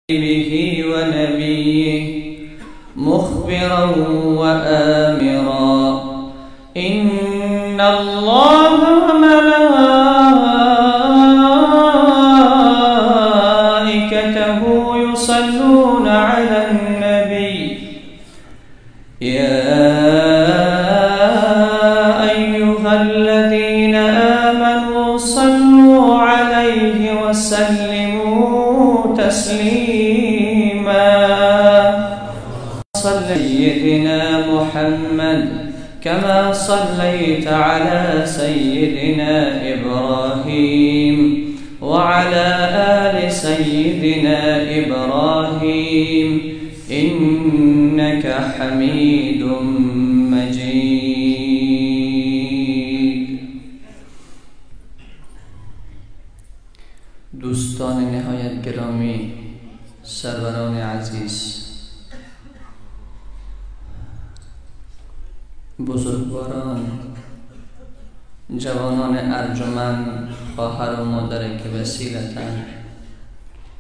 به ونبيه مخبرا وآمرا إن الله وملائكته يصلون على النبي يا أيها الذين آمنوا صلوا عليه وسلموا تسليما. صل سيدنا محمد كما صليت على سيدنا إبراهيم وعلى آل سيدنا إبراهيم إنك حميد مجيد. دوستان نهایت گرامی، سروران عزیز، بزرگواران، جوانان ارجمند، خواهر و مادر که وسیلتاً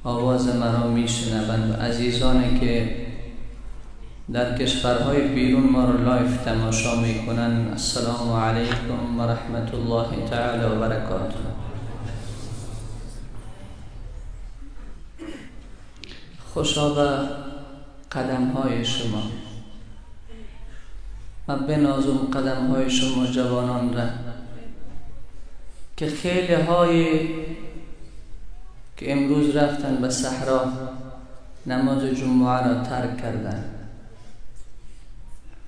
آواز مرا میشنوند و عزیزانی که در کشورهای بیرون ما رو live تماشا میکنن، السلام علیکم و رحمت الله تعالی و برکاته. خوشا به قدم های شما. من بنازم قدم های شما جوانان را که خیلی های که امروز رفتن به صحرا نماز جمعه را ترک کردن،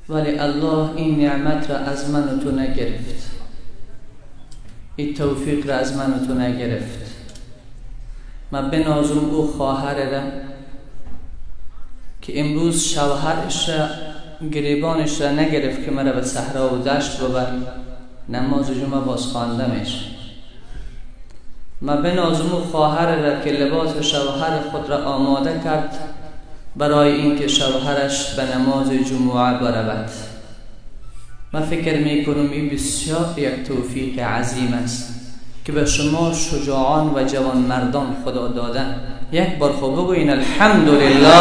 ولی الله این نعمت را از من و تو نگرفت، این توفیق را از من و تو نگرفت. من بنازم او خواهر را که امروز شوهرش را گریبانش را نگرفت که مرا به صحرا و دشت ببر، نماز جمعه باز خوانده میشه. من بنازم او خواهر را که لباس شوهر خود را آماده کرد برای اینکه شوهرش به نماز جمعه برود. من فکر میکنم این بسیار یک توفیق عظیم است که به شما شجاعان و جوان مردان خدا داده. یک بار خوب بگوین الحمدلله.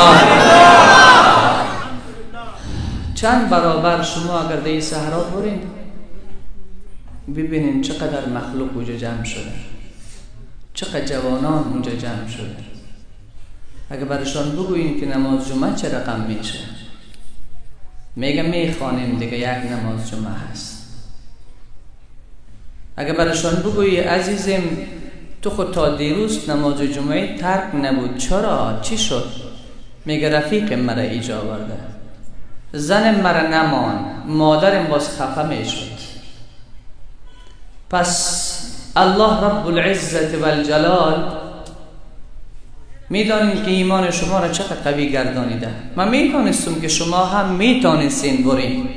چند برابر شما اگر در صحرا برین ببینین چقدر مخلوق اونجا جمع شده، چقدر جوانان اونجا جمع شده. اگر برشان بگویین که نماز جمعه چه رقم میشه، میگه میخوانیم دیگه، یک نماز جمعه هست. اگر برشان بگویی عزیزم تو خود تا دیروز نماز جمعه ترک نبود، چرا؟ چی شد؟ میگه رفیق مرا ایجا آورده، زن مرا نمان، مادرم باز خفه میشد. پس الله رب العزت و الجلال میدانیم که ایمان شما را چقدر قوی گردانیده. من میتونستم که شما هم میتونستین برین،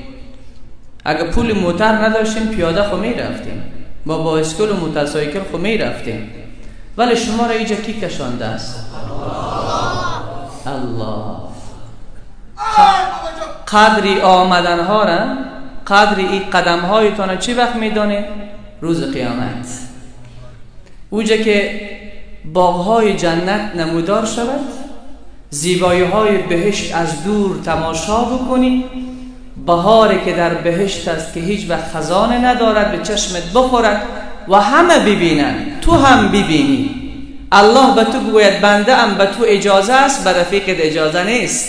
اگه پول موتر نداشتیم پیاده خو میرفتیم، با بایسکل و موترسایکل خو میرفتیم، ولی شما را اینجا کی کشانده است؟ الله. قدری آمدن ها را، قدری این قدم هایتان چی وقت میدانید؟ روز قیامت، اوجا که باغهای جنت نمودار شود، زیبایی های بهشت از دور تماشا بکنی، بهاری که در بهشت است که هیچ وقت خزانه ندارد به چشمت بخورد و همه ببینند، تو هم ببینی. الله به تو بگوید بنده ام به تو اجازه است، به رفیقت اجازه نیست،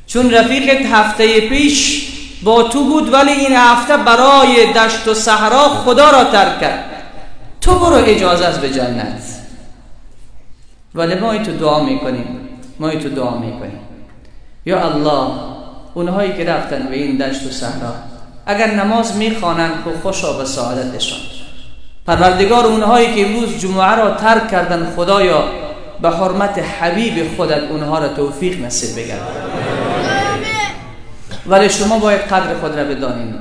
چون رفیقت هفته پیش با تو بود ولی این هفته برای دشت و صحرا خدا را ترک کرد، تو برو اجازه است به جنت. ولی ما تو دعا میکنیم، ما تو دعا میکنیم یا الله اونهایی که رفتن به این دشت و صحرا اگر نماز میخوانند خوشا به سعادتشان. پروردگار اونهایی که امروز جمعه را ترک کردن، خدایا به حرمت حبیب خودت اونها را توفیق نصیب بگردان. ولی شما باید قدر خود را بدانید.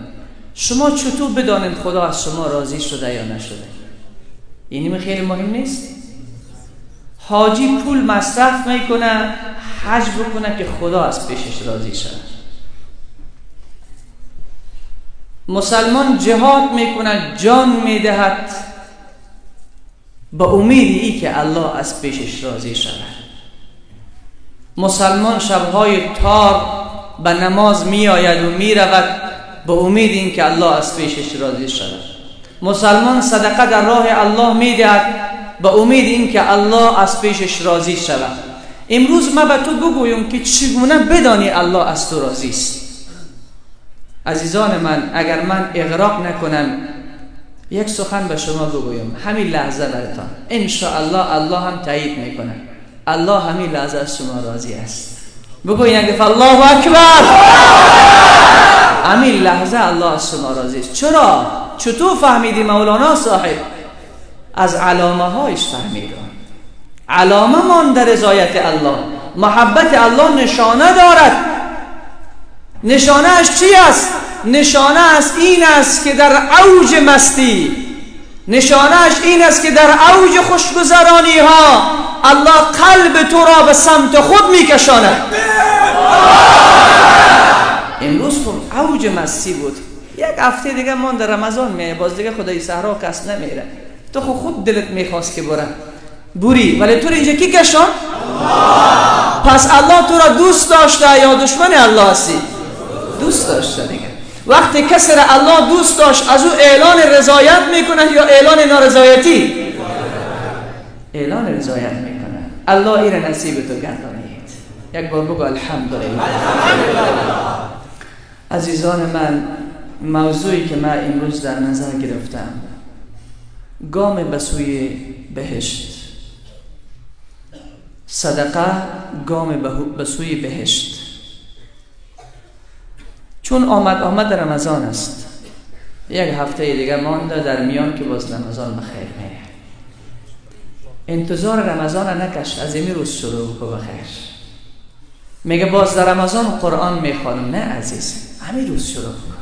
شما چطور بدانید خدا از شما راضی شده یا نشده؟ این خیلی مهم نیست؟ حاجی پول مصرف میکنه حج بکنه که خدا از پیشش راضی شد. مسلمان جهاد میکنه، جان میدهد با امید ای که الله از پیشش راضی شود. مسلمان شبهای تار به نماز می آید و می رود به امید اینکه الله از پیشش راضی شود. مسلمان صدقه در راه الله می دهد به امید اینکه الله از پیشش راضی شود. امروز ما به تو بگویم که چگونه بدانی الله از تو راضی است. عزیزان من، اگر من اغراق نکنم یک سخن به شما بگویم همین لحظه براتان، ان شاء الله الله هم تایید میکنه، الله همین لحظه از شما راضی است. بگوین یک دفعه الله اکبر. همین لحظه الله از شما راضی است. چرا؟ چطور فهمیدی مولانا صاحب؟ از علامه هایش فهمیدم. علامه مان در رضایت الله، محبت الله نشانه دارد. نشانه اش چی است؟ نشانه است این است که در اوج مستی، نشانه اش این است که در اوج خوشگذرانی ها الله قلب تو را به سمت خود میکشاند. امروز خب اوج مستی بود، یک هفته دیگه مان در رمضان میه، باز دیگه خدای صحرا کس نمیره. تو خود دلت میخواست که بره بوری، ولی تو اینجا کی کشان؟ پس الله تو را دوست داشته یا دشمن الله هستی؟ دوست داشته دیگه. وقتی کسی را الله دوست داشت از او اعلان رضایت میکنه یا اعلان نارضایتی؟ اعلان رضایت میکنه. الله این را نصیب تو گردانید. یک بار بگو الحمدلله. عزیزان من، موضوعی که من امروز در نظر گرفتم گام به سوی بهشت، صدقه گام به سوی بهشت. چون آمد رمضان است، یک هفته دیگه مانده در میان که باز رمضان بخیر میره. انتظار رمضان نکش، از این روز شروع بکن بخیر. میگه باز در رمضان قرآن میخوانم. نه عزیز، همین روز شروع بکن.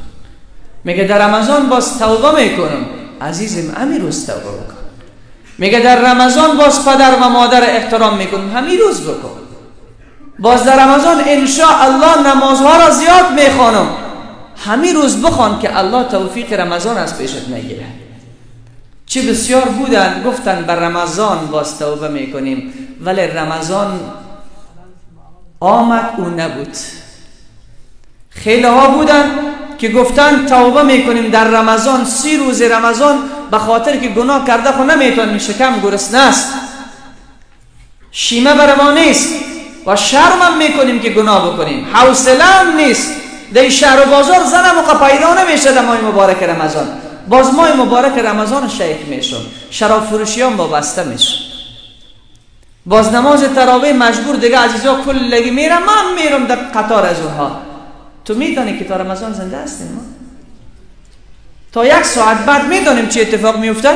میگه در رمضان باز توبه میکنم. عزیزم همین روز توبه بکن. میگه در رمضان باز پدر و مادر احترام میکنم. همین روز بکن. باز در رمضان انشاء الله نمازها را زیاد میخوانم. همین روز بخوان که الله توفیق رمضان از پیشت نگیره. چه بسیار بودن گفتن بر رمضان باز توبه میکنیم، ولی رمضان آمد او نبود. خیلی ها بودن که گفتن توبه میکنیم در رمضان، 30 روز رمضان، به خاطر که گناه کرده خو نمیتونیم، شکم گرسنه است، شیمه بر ما نیست و شرمم میکنیم که گناه بکنیم، حوصله هم نیست. در شهر و بازار زن موقع پیدا نمیشه در ماه مبارک رمضان. باز ماه مبارک رمضان شیخ میشم، شراب فروشی هم وابسته میشه، باز نماز تراویح مجبور دیگه عزیزا کلگی میرم، من میرم در قطار از اونها. تو میدانی که تا رمضان زنده هستیم ما؟ تا یک ساعت بعد میدانیم چه اتفاق میفته؟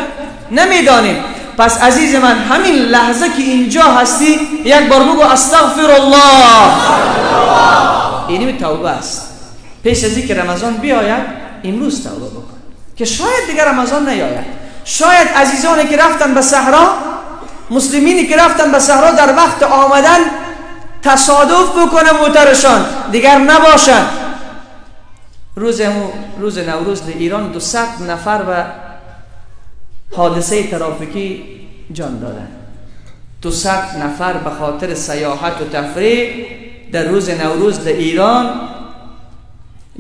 نمیدانیم. پس عزیز من، همین لحظه که اینجا هستی یک بار بگو استغفر الله. اینی توبه است. پیش از اینکه رمضان بیاید امروز توبه بکن که شاید دیگه رمضان نیاید. شاید عزیزانی که رفتن به صحرا، مسلمینی که رفتن به صحرا، در وقت آمدن تصادف بکنه موترشان، دیگر نباشن. روز نوروز در ایران 200 نفر به حادثه ترافیکی جان دادن. 200 نفر به خاطر سیاحت و تفریح در روز نوروز در ایران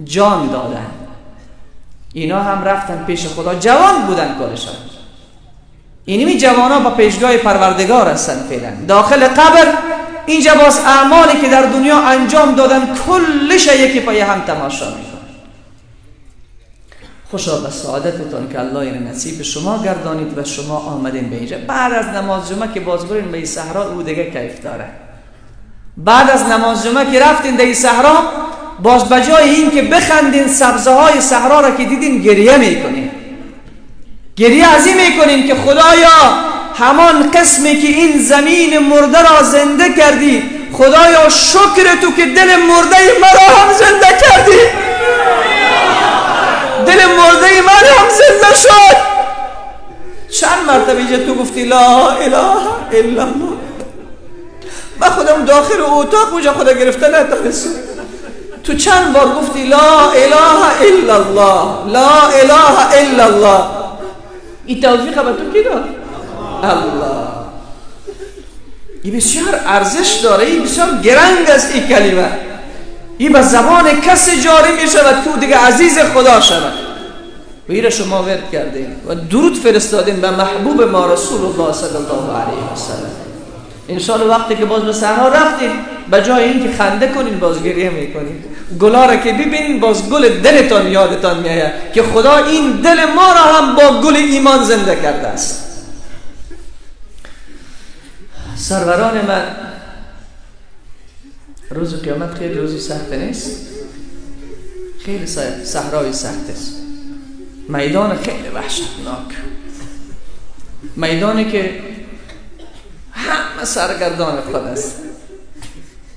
جان دادن. اینا هم رفتن پیش خدا، جوان بودن کارشان. اینمی جوان ها با پیشگاه پروردگار هستن فعلا داخل قبر. اینجا باز اعمالی که در دنیا انجام دادن کلش یکی پای هم تماشا میکنه. خوشا به سعادتتان که الله این نصیب شما گردانید و شما آمدین به اینجا. بعد از نماز جمعه که باز برین به این صحرا، او دیگه کیف داره. بعد از نماز جمعه که رفتین در این صحرا، باز بجای این که بخندین سبزه های صحرا را که دیدین گریه میکنین. گریه از این میکنین که خدایا همان قسمی که این زمین مرده را زنده کردی، خدایا شکر تو که دل مرده مرا هم زنده کردی. دل مرده من هم زنده شد. چند مرتبه اینجا تو گفتی لا اله الا الله. من خودم داخل اتاق اونجا خدا گرفته نتونستم. تو چند بار گفتی لا اله الا الله، لا اله الا الله. این توفیق به تو کی داد؟ الله. این بسیار ارزش داره، این بسیار گرنگ است این کلمه. این به زبان کسی جاری می شود که دیگه عزیز خدا شود. و این را شما ورد کردیم و درود فرستادیم به محبوب ما رسول الله صلی الله علیه و سلم. انشاءالله وقتی که باز به صحرا رفتیم، به جای اینکه خنده کنین باز گریه میکنین. گلا را که ببینین باز گل دلتان یادتان میآید که خدا این دل ما را هم با گل ایمان زنده کرده است. سروران من، روز قیامت خیلی روزی سخت نیست، خیلی صحرای سخت است، میدان خیلی وحشتناک، میدانی که همه سرگردان خود است.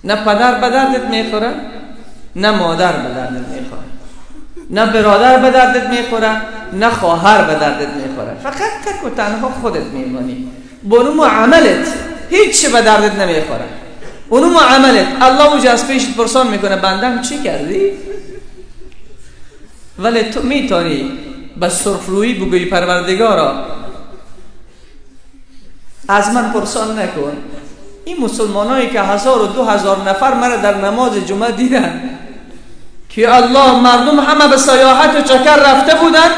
نه پدر به دردت میخوره، نه مادر به دردت میخوره، نه برادر به دردت میخوره، نه خواهر به دردت میخوره. فقط تک و تنها خودت میمانی. با اونم عملت هیچ به دردت نمیخوره. اونم عملت الله اوج از پیشت پرسان میکنه بندم چی کردی؟ ولی تو میتونی به صرف رویی بگویی پروردگارا از من پرسان نکن. این مسلمانایی که 1000 و 2000 نفر مرا در نماز جمعه دیدن که الله مردم همه به سیاحت و چکر رفته بودن،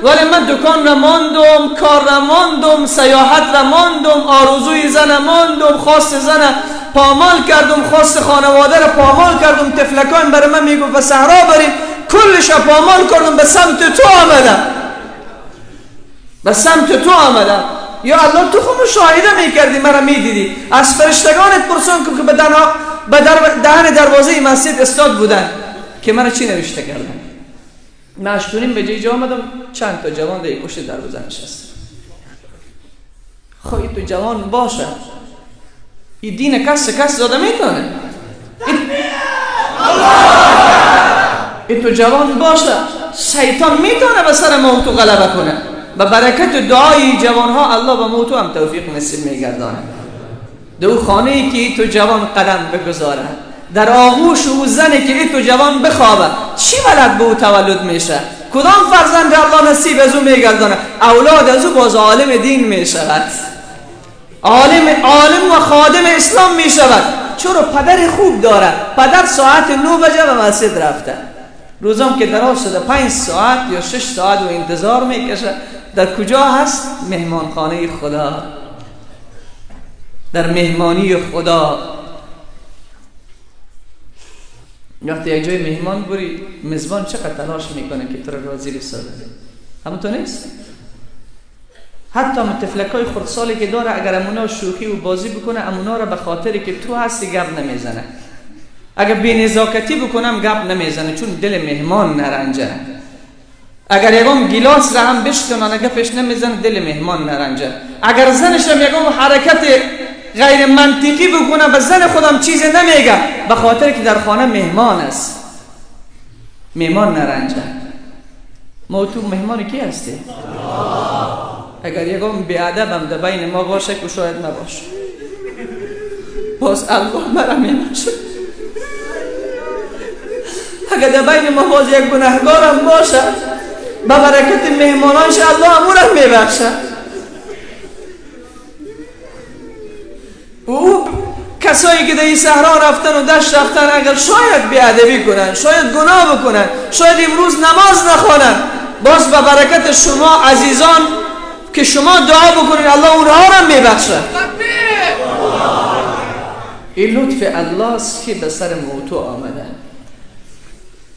ولی من دکان نماندم، کار نماندم، سیاحت نماندم، آرزوی زن نماندم، خواست زن پامال کردم، خواست خانواده را پامال کردم، تفلکان برای من میگفت به صحرا بریم، کلش را پامال کردم، به سمت تو آمدم، به سمت تو آمدم. یا الله تو خود مشاهده میکردی، مرا میدیدی. از فرشتگانت پرسان کن که به دهن دروازه مسجد استاد بودن که مرا چی نوشته کردن. من 8:30 به جای جا آمدم، چند تا جوان در پشت دروازه نشست. خواهی تو جوان باشه، این دین کس داده میتونه. این تو جوان باشه، شیطان میتونه به سر ما تو غلبه کنه. به برکت دعای جوانها الله به موتو هم توفیق نصیب میگردانه. در خانه ای که تو جوان قدم بگذاره، در آغوش او زنی که تو جوان بخوابه، چی ولد به او تولد میشه؟ کدام فرزند الله نصیب از او میگردانه؟ اولاد از او باز عالم دین میشود، عالم و خادم اسلام میشود. چرا؟ پدر خوب داره. پدر ساعت 9 بجه به مسجد رفته، روزام که دراز شده 5 ساعت یا 6 ساعت و انتظار میکشه. در کجا هست؟ مهمانخانه خدا، در مهمانی خدا. وقتی یک جای مهمان بری، میزبان چقدر تلاش میکنه که تو را راضی بسازه. همونطور نیست؟ حتی طفلکای خردسالی که داره، اگر امونا شوخی و بازی بکنه، امونا را به خاطری که تو هستی گپ نمیزنه. اگر بی‌نزاکتی بکنم گپ نمیزنه، چون دل مهمان نرنجه. اگر یکم گیلاس را هم بشکنن گپش نمیزنه، دل مهمان نرنجه. اگر زنش هم یکم حرکت غیر منطقی بکنه، به زن خودم چیز نمیگه، به خاطر که در خانه مهمان است، مهمان نرنجه. ما تو مهمان کی هستی؟ اگر یکم بی‌ادبم در بین ما باشه که شاید نباشه، باز الله مرا میبخشه. اگر در بین ما باز یک گناهگارم باشه، به برکت مهمانانش الله امورم میبخشه. او کسایی که در این صحرا رفتن و دشت رفتن، اگر شاید بی‌ادبی کنن، شاید گناه بکنن، شاید امروز نماز نخوانن، باز به برکت شما عزیزان که شما دعا بکنین الله اونها را میبخشه. این لطف الله است که به سر موتو آمده.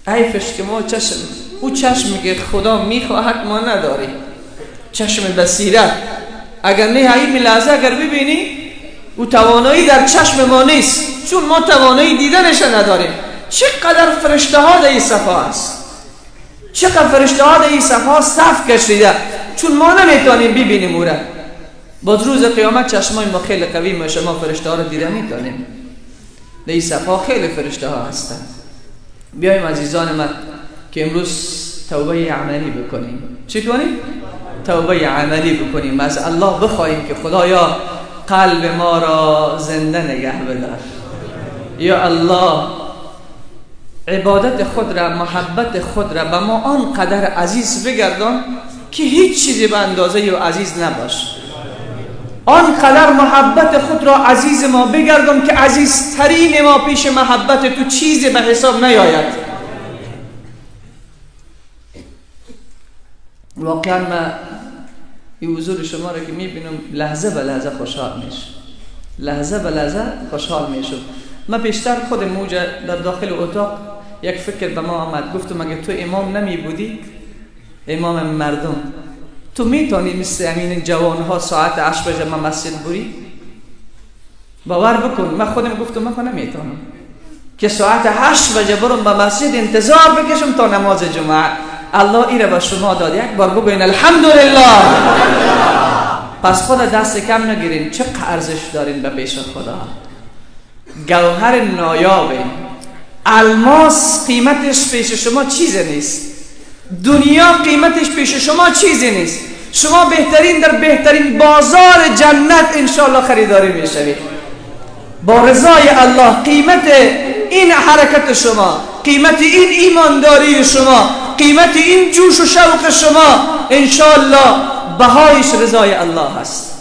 حیفش که ما چشم، او چشمی که خدا میخواهد ما نداریم، چشم بصیرت. اگر نه این لحظه اگر ببینی او توانایی در چشم ما نیست، چون ما توانایی دیدنش نداریم. چقدر فرشته ها در این صفحه است، چقدر فرشته ها در این صفحه صف کشیده، چون ما نمیتونیم ببینیم او را. باز روز قیامت چشمای ما خیلی قوی میشه، ما فرشته ها رو دیده میتونیم. در این صفحه خیلی فرشته ها هستند. بیایم عزیزان من که امروز توبه عملی بکنیم. چی کنیم؟ توبه عملی بکنیم. از الله بخواهیم که خدایا قلب ما را زنده نگه بدار. یا الله عبادت خود را، محبت خود را به ما آنقدر عزیز بگردان که هیچ چیزی به اندازه او عزیز نباش. آنقدر محبت خود را عزیز ما بگردان که عزیزترین ما پیش محبت تو چیزی به حساب نیاید. واقعا من این حضور شما را که میبینم لحظه به لحظه خوشحال میشم، لحظه به لحظه خوشحال میشم. من پیشتر خود موجه در داخل اتاق یک فکر به ما آمد، گفتم اگه تو امام نمی بودی، امام مردم، تو میتونی مثل همین جوانها ساعت 8 بجه من مسجد بری؟ باور بکن من خودم گفتم من خود نمیتونم که ساعت 8 بجه برم به مسجد انتظار بکشم تا نماز جمعه. الله ایره به شما داد، یک بار بگوین الحمدلله. پس خدا دست کم نگیرین، چه ارزش دارین به پیش خدا. گوهر نایابه، الماس قیمتش پیش شما چیزی نیست، دنیا قیمتش پیش شما چیزی نیست. شما بهترین در بهترین بازار جنت انشاءالله خریداری میشوید با رضای الله. قیمت این حرکت شما، قیمت این ایمانداری شما، قیمت این جوش و شوق شما انشاءالله بهایش رضای الله هست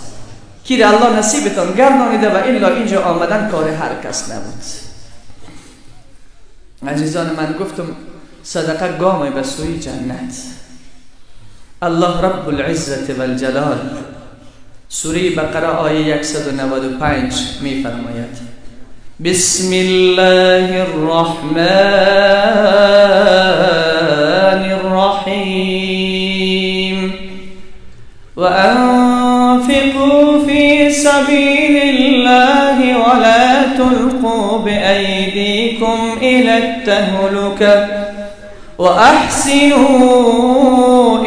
که الله نصیبتان گردانیده و الا اینجا آمدن کار هر کس نبود. عزیزان من، گفتم صدقه گام به سوی جنت. الله رب العزت و الجلال سوره بقره آیه 195 می فرماید: بسم الله الرحمن الرحیم وأنفقوا في سبيل الله ولا تلقوا بأيديكم إلى التهلكة وأحسنوا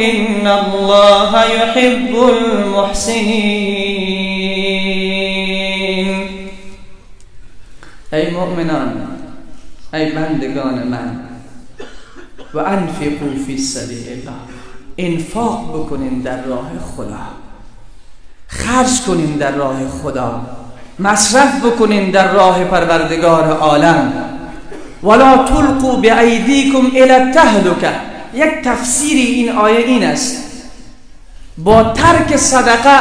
إن الله يحب المحسنين. ای مؤمنان، ای بندگان من، و انفقوا فی سبیل الله، انفاق بکنین در راه خدا، خرج کنین در راه خدا، مصرف بکنین در راه پروردگار عالم. ولا تلقوا بأیدیکم الی التهلکه. یک تفسیر این آیه این است: با ترک صدقه،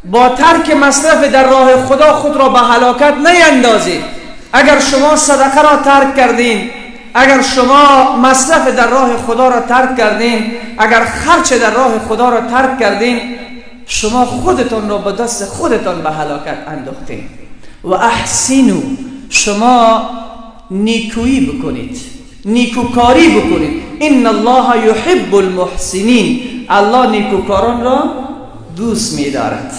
با ترک مصرف در راه خدا خود را به هلاکت نیندازید. اگر شما صدقه را ترک کردین، اگر شما مصرف در راه خدا را ترک کردین، اگر خرچ در راه خدا را ترک کردین، شما خودتان را با دست خودتان به هلاکت انداختین. و احسنوا، شما نیکویی بکنید، نیکوکاری بکنید. ان الله یحب المحسنین، الله نیکوکاران را دوست می‌دارد.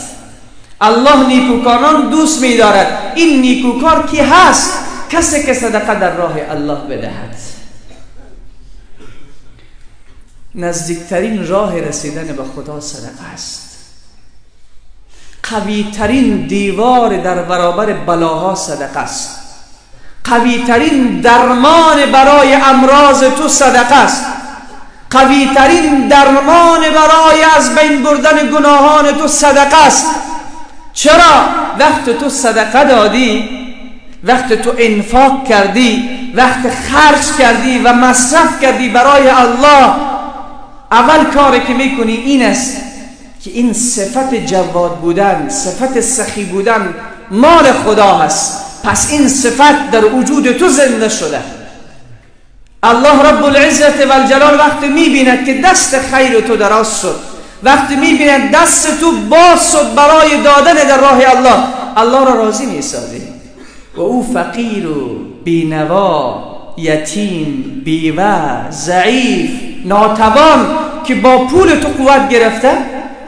الله نیکوکاران دوست می‌دارد. این نیکوکار کی هست؟ کسی که صدقه در راه الله بدهد. نزدیکترین راه رسیدن به خدا صدقه است. قویترین دیوار در برابر بلاها صدقه است. قویترین درمان برای امراض تو صدقه است. قویترین درمان برای از بین بردن گناهان تو صدقه است. چرا؟ وقت تو صدقه دادی، وقت تو انفاق کردی، وقت خرج کردی و مصرف کردی برای الله، اول کاری که میکنی این است که این صفت جواد بودن، صفت سخی بودن مال خدا هست. پس این صفت در وجود تو زنده شده. الله رب العزت و الجلال وقتی میبیند که دست خیر تو دراز شد، وقتی میبیند دست تو باز شد برای دادن در راه الله، الله را راضی میسازی. و او فقیر و بینوا، یتیم، بیوه، ضعیف، ناتوان که با پول تو قوت گرفته،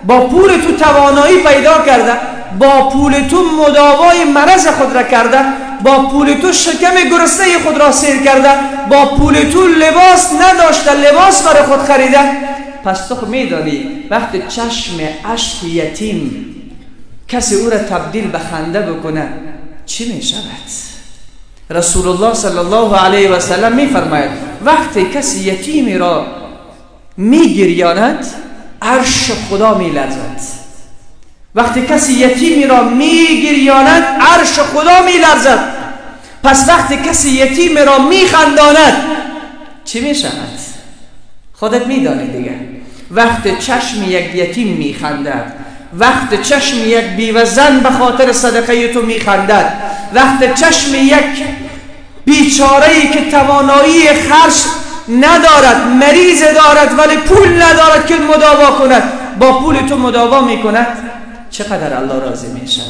با پول تو توانایی پیدا کرده، با پول تو مداوای مرض خود را کرده، با پول تو شکم گرسنه خود را سیر کرده، با پول تو لباس نداشته لباس برای خود خریده. پس تو میدانی وقتی چشم اشک یتیم کسی او را تبدیل به خنده بکنه چی می شود؟ رسول الله صلی الله علیه و سلم می فرماید وقتی کسی یتیمی را می گریاند عرش خدا می لرزد. وقتی کسی یتیمی را می گریاند عرش خدا می لرزد. پس وقتی کسی یتیمی را می خنداند چی می شود؟ خودت می دانی دیگه. وقتی چشم یک یتیم می خندد، وقت چشم یک بیوه زن به خاطر صدقه تو میخندد، وقت چشم یک بیچاره‌ای که توانایی خرج ندارد، مریض دارد ولی پول ندارد که مداوا کند، با پول تو مداوا میکند، چقدر الله راضی میشود،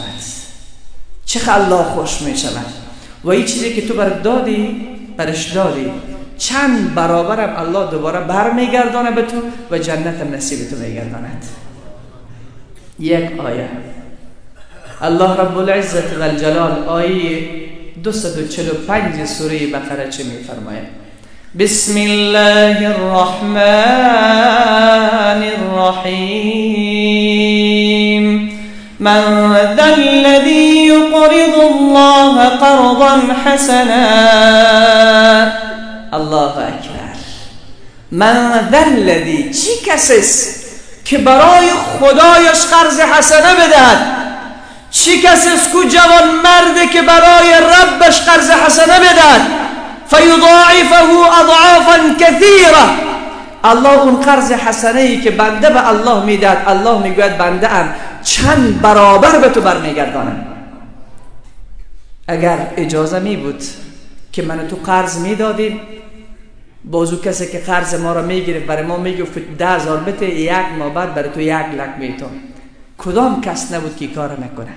چقدر الله خوش میشود. و این چیزی که تو بر دادی، برش دادی، چند برابرم الله دوباره بر میگردانه به تو و جنت نصیب تو میگرداند. یک آیه الله رب العزت و الجلال، آیه 245 سوره بقره چه میفرماید؟ بسم الله الرحمن الرحیم. من ذا الذي يقرض الله قرضا حسنا. الله اکبر. من ذا الذی، چی کسی است که برای خدایش قرض حسنه بدهد؟ چی کسی است که جوان مرده که برای ربش قرض حسنه بدهد؟ فیضاعفه اضعافا کثیره. الله اون قرض حسنه ای که بنده به الله میدهد، الله میگوید بنده ام چند برابر به تو برمیگردانم. اگر اجازه می بود که من تو قرض میدادیم، بازو کسی که قرض ما را میگرفت برای ما میگفت 10,000 بده، یک ماه بعد برای تو 1 لک میتون، کدام کس نبود که کار نکنه؟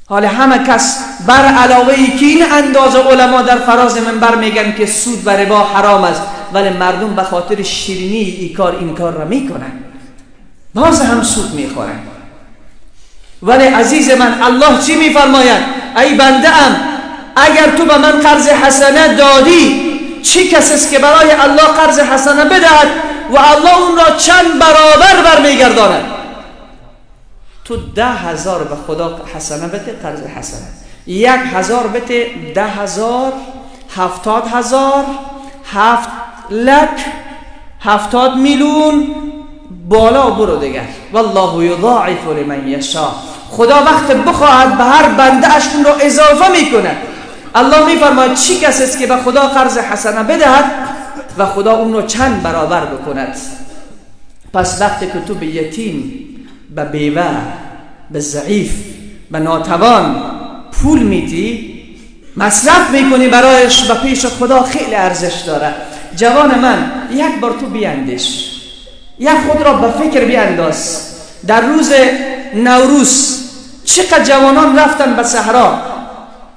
حالا همه کس بر علاوه ای که این اندازه علما در فراز منبر میگن که سود بر ربا حرام است، ولی مردم به خاطر شیرینی این کار این کار را میکنن، باز هم سود میخورن. ولی عزیز من، الله چی میفرماید؟ ای بنده ام، اگر تو به من قرض حسنه دادی، چی کسی است که برای الله قرض حسنه بدهد و الله اون را چند برابر برمیگرداند؟ تو 10,000 به خدا حسنه بده، قرض حسنه 1,000 بده، 10,000، 70,000، 7 لک، 70 میلیون، بالا برو دیگر. والله یضاعف لمن یشاء. خدا وقت بخواهد به هر بنده اش اون را اضافه میکنه. الله میفرماید چی کسی است که به خدا قرض حسنه بدهد و خدا اون را چند برابر بکند؟ پس وقتی که تو به یتیم، به بیوه، به ضعیف، به ناتوان پول میدی، مصرف میکنی برایش، به پیش خدا خیلی ارزش داره. جوان من، یک بار تو بیاندیش، یک خود را به فکر بیانداز. در روز نوروز چقدر جوانان رفتن به صحرا،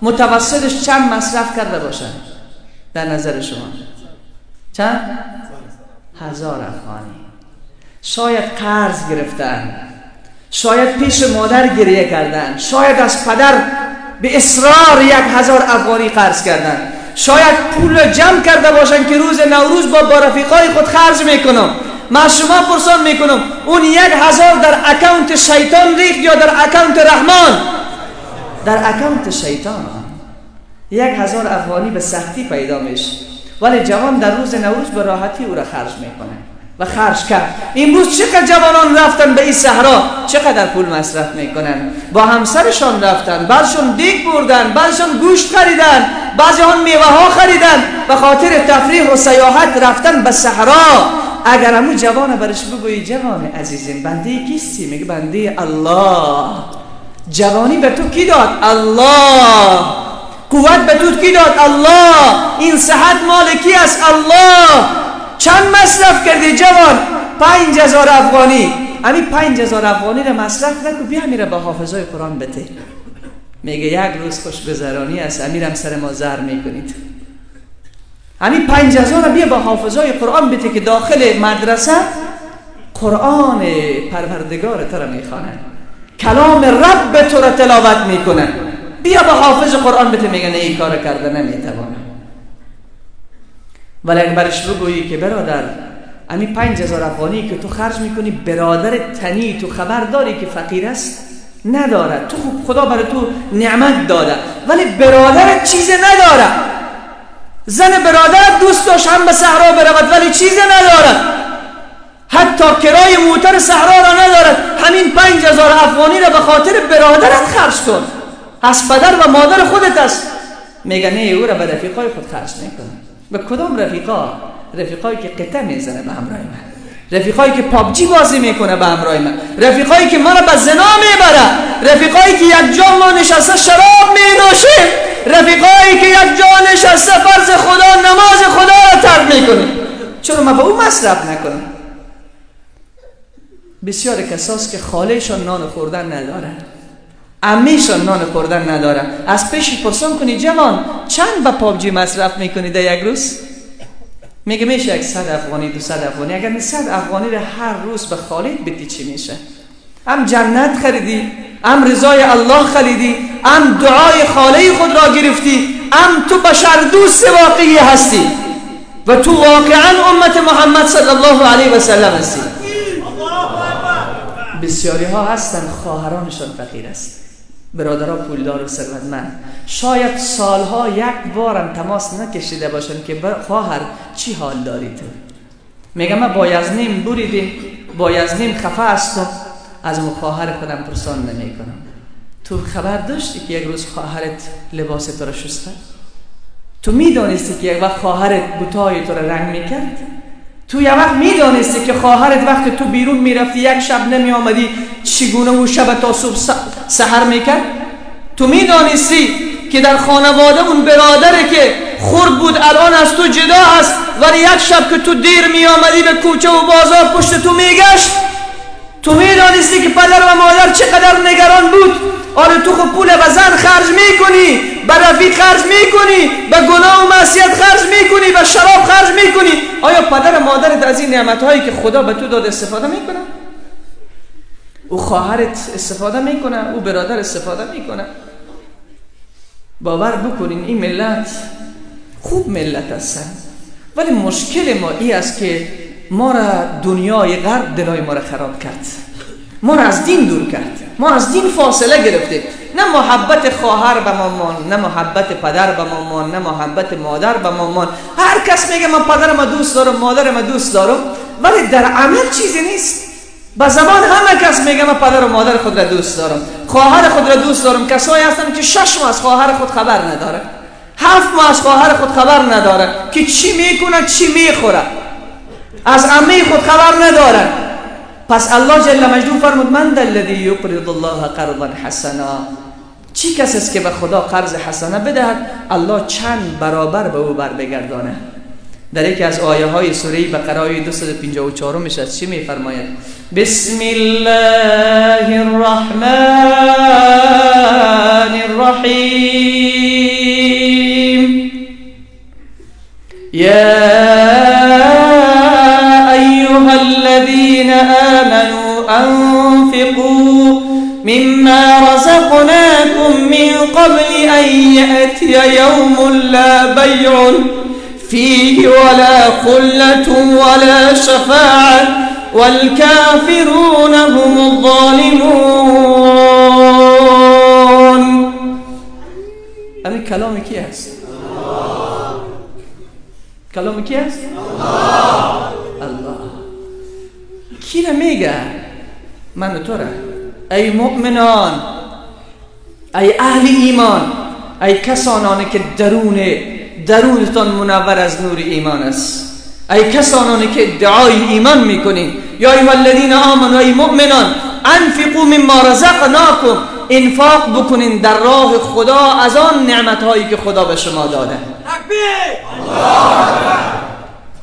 متوسطش چند مصرف کرده باشن در نظر شما؟ چند؟ 1000 افغانی. شاید قرض گرفتن، شاید پیش مادر گریه کردن، شاید از پدر به اصرار 1000 افغانی قرض کردن، شاید پول جمع کرده باشن که روز نوروز با رفیقای خود خرج میکنم. من شما پرسان میکنم، اون 1000 در account شیطان ریخت یا در account رحمان؟ در account شیطان. 1000 افغانی به سختی پیدا میشه، ولی جوان در روز نوروز به راحتی او را خرج میکنه و خرج کرد. امروز چقدر جوانان رفتن به این صحرا، چقدر پول مصرف میکنن، با همسرشان رفتن، بعضشون دیگ بردن، بعضشون گوشت خریدن، بعضیان میوه ها خریدن، به خاطر تفریح و سیاحت رفتن به صحرا. اگر امو جوان برش بگویی جوان عزیزم بنده کیستی؟ میگه بنده الله. جوانی به تو کی داد؟ الله. قوت به تو کی داد؟ الله. این صحت مال کی است؟ الله. چند مصرف کردی جوان؟ 5000 افغانی. همین 5000 افغانی رو مصرف نکن، بیا میره به حافظای قرآن بده. میگه یک روز خوش گذرانی است، امیرم سر ما زر میکنید. همین 5000 بیا با حافظای قرآن بده که داخل مدرسه قرآن پروردگار تو را میخوانن، کلام رب تو را تلاوت میکنن. بیا با حافظ قرآن بده. میگن این کار کرده نمیتوانم. ولی اگر برش بگویی که برادر، همین 5000 افغانی که تو خرج میکنی، برادر تنی تو خبر داری که فقیر است؟ نداره. تو خوب خدا برای تو نعمت داده، ولی برادرت چیز نداره. زن برادرت دوست داشت هم به صحرا برود، ولی چیز نداره، حتی کرای موتر صحرا را ندارد. همین 5000 افغانی را به خاطر برادرت خرج کن، از پدر و مادر خودت است. میگه نه، او را به رفیقای خود خرج نکنه. به کدام رفیقا؟ رفیقایی که قطعه میزنه به همراه من. رفیقایی که PUBG بازی میکنه به همراه من، رفیقایی که منو به زنا میبره، رفیقایی که یک جا ما نشسته شراب مینوشیم، رفیقایی که یک جا نشسته فرض خدا نماز خدا را ترک میکنه، چرا من به او مصرف نکنم؟ بسیار کساست که خالهشان نان خوردن نداره، عمیشان نان خوردن نداره. از پیش پرسان کنی جوان چند به PUBG مصرف میکنی در یک روز؟ میگه میشه 100 افغانی 200 افغانی. اگر 100 افغانی رو هر روز به خالد بدی چی میشه؟ هم جنت خریدی، هم رضای الله خریدی، هم دعای خاله خود را گرفتی، هم تو بشر دوست واقعی هستی و تو واقعا امت محمد صلی الله علیه و سلم هستی. بسیاری ها هستن خواهرانشان فقیر است، برادرها پولدار و ثروتمند. شاید سالها یک بارم تماس نکشیده باشن که خواهر چی حال داری تو؟ میگم من با یزنیم بریدیم، با یزنیم خفه هستم، از اون خواهر خودم پرسان نمی کنم. تو خبر داشتی که یک روز خواهرت لباس تو را شسته؟ تو میدانستی که یک وقت خواهرت بوتای تو را رنگ میکرد؟ تو یه وقت میدانستی که خواهرت وقتی تو بیرون میرفتی یک شب نمی آمدی چگونه او شب تا صبح سحر میکرد؟ تو میدانستی که در خانواده اون برادره که خرد بود الان از تو جدا است، ولی یک شب که تو دیر می آمدی به کوچه و بازار پشت تو میگشت؟ تو میدانستی که پدر و مادر چقدر نگران بود؟ آره تو خب پول به زن خرج میکنی، به رفیق خرج میکنی، به گناه و معصیت خرج میکنی، به شراب خرج میکنی. آیا پدر و مادرت از این نعمتهایی که خدا به تو داد استفاده میکنه؟ او خواهرت استفاده میکنه، او برادر استفاده میکنه. باور بکنین این ملت خوب ملت هستن، ولی مشکل ما ای است که ما را دنیای غرب دلای ما را خراب کرد، ما را از دین دور کرد، ما از دین فاصله گرفتیم. نه محبت خواهر به ما مان، نه محبت پدر به ما مان، نه محبت مادر به ما مان. هر کس میگه من پدرم دوست دارم، مادرم دوست دارم، ولی در عمل چیزی نیست. به زبان همه کس میگه من پدر و مادر خود را دوست دارم، خواهر خود را دوست دارم. کسایی هستن که 6 ماه از خواهر خود خبر نداره، 7 ماه از خواهر خود خبر نداره که چی میکنه چی میخوره، از عمه خود خبر نداره. پس الله جل مجدوه فرمود من ذا الذی یقرض الله قرضا حسنا، چی کسی است که به خدا قرض حسنه بدهد الله چند برابر به او بر بگردانه. در یکی از آیه های سوره بقره آیه 254 میشه چی میفرماید؟ بسم الله الرحمن الرحیم یا ایها الذین آمنوا انفقوا مما رزقناكم من قبل ان یأتی یوم لا بیع فيه ولا خلة ولا شفاعة والكافرون هم الظالمون. همین کلام کی هست؟ کلام کی هست؟ الله. کی را میگه؟ من و تو را. ای مؤمنان، ای اهل ایمان، ای کسانانی که درونتان منور از نور ایمان است، ای کسانانی که ادعای ایمان میکنین، یا ایها الذین آمنوا، ای مؤمنان، انفقوا مما رزقناکم، انفاق بکنین در راه خدا از آن نعمتهایی که خدا به شما داده.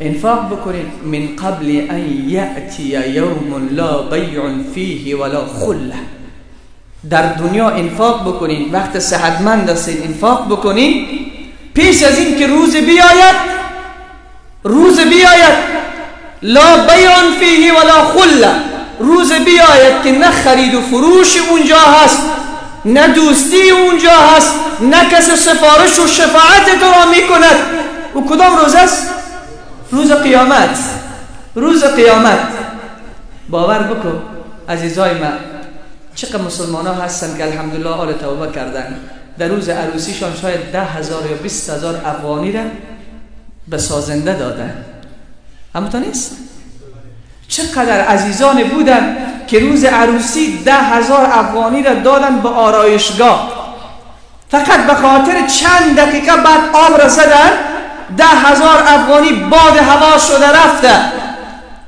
انفاق بکنید من قبل ان یأتی یوم لا بیع فیه ولا خله. در دنیا انفاق بکنین، وقت صحتمند هستین انفاق بکنین، پیش از این که روز بیاید، روز بیاید لا بیع فیه ولا خله، روز بیاید که نه خرید و فروش اونجا هست، نه دوستی اونجا هست، نه کس سفارش و شفاعت تو را میکند. و کدام روز است؟ روز قیامت. روز قیامت. باور بکن عزیزای من، چقدر مسلمان ها هستن که الحمدلله آل توبه کردن، در روز عروسیشان شاید 10,000 یا 20,000 افغانی را به سازنده دادن. همونطور نیست؟ چقدر عزیزان بودن که روز عروسی 10,000 افغانی را دادن به آرایشگاه، فقط به خاطر چند دقیقه بعد آب را زدن 10,000 افغانی باد هوا شده رفته.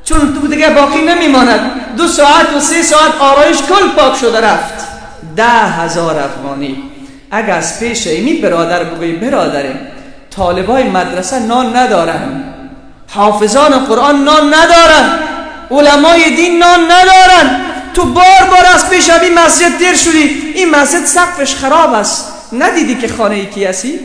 چون تو دیگه باقی نمیماند. 2 ساعت و 3 ساعت آرایش کل پاک شده رفت. 10,000 افغانی. اگر از پیش ایمی برادر بگویی برادره، طالبای مدرسه نان ندارن، حافظان قرآن نان ندارن، علمای دین نان ندارن، تو بار بار از پیش این مسجد دیر شدی، این مسجد سقفش خراب است، ندیدی که خانه ای کی هستی؟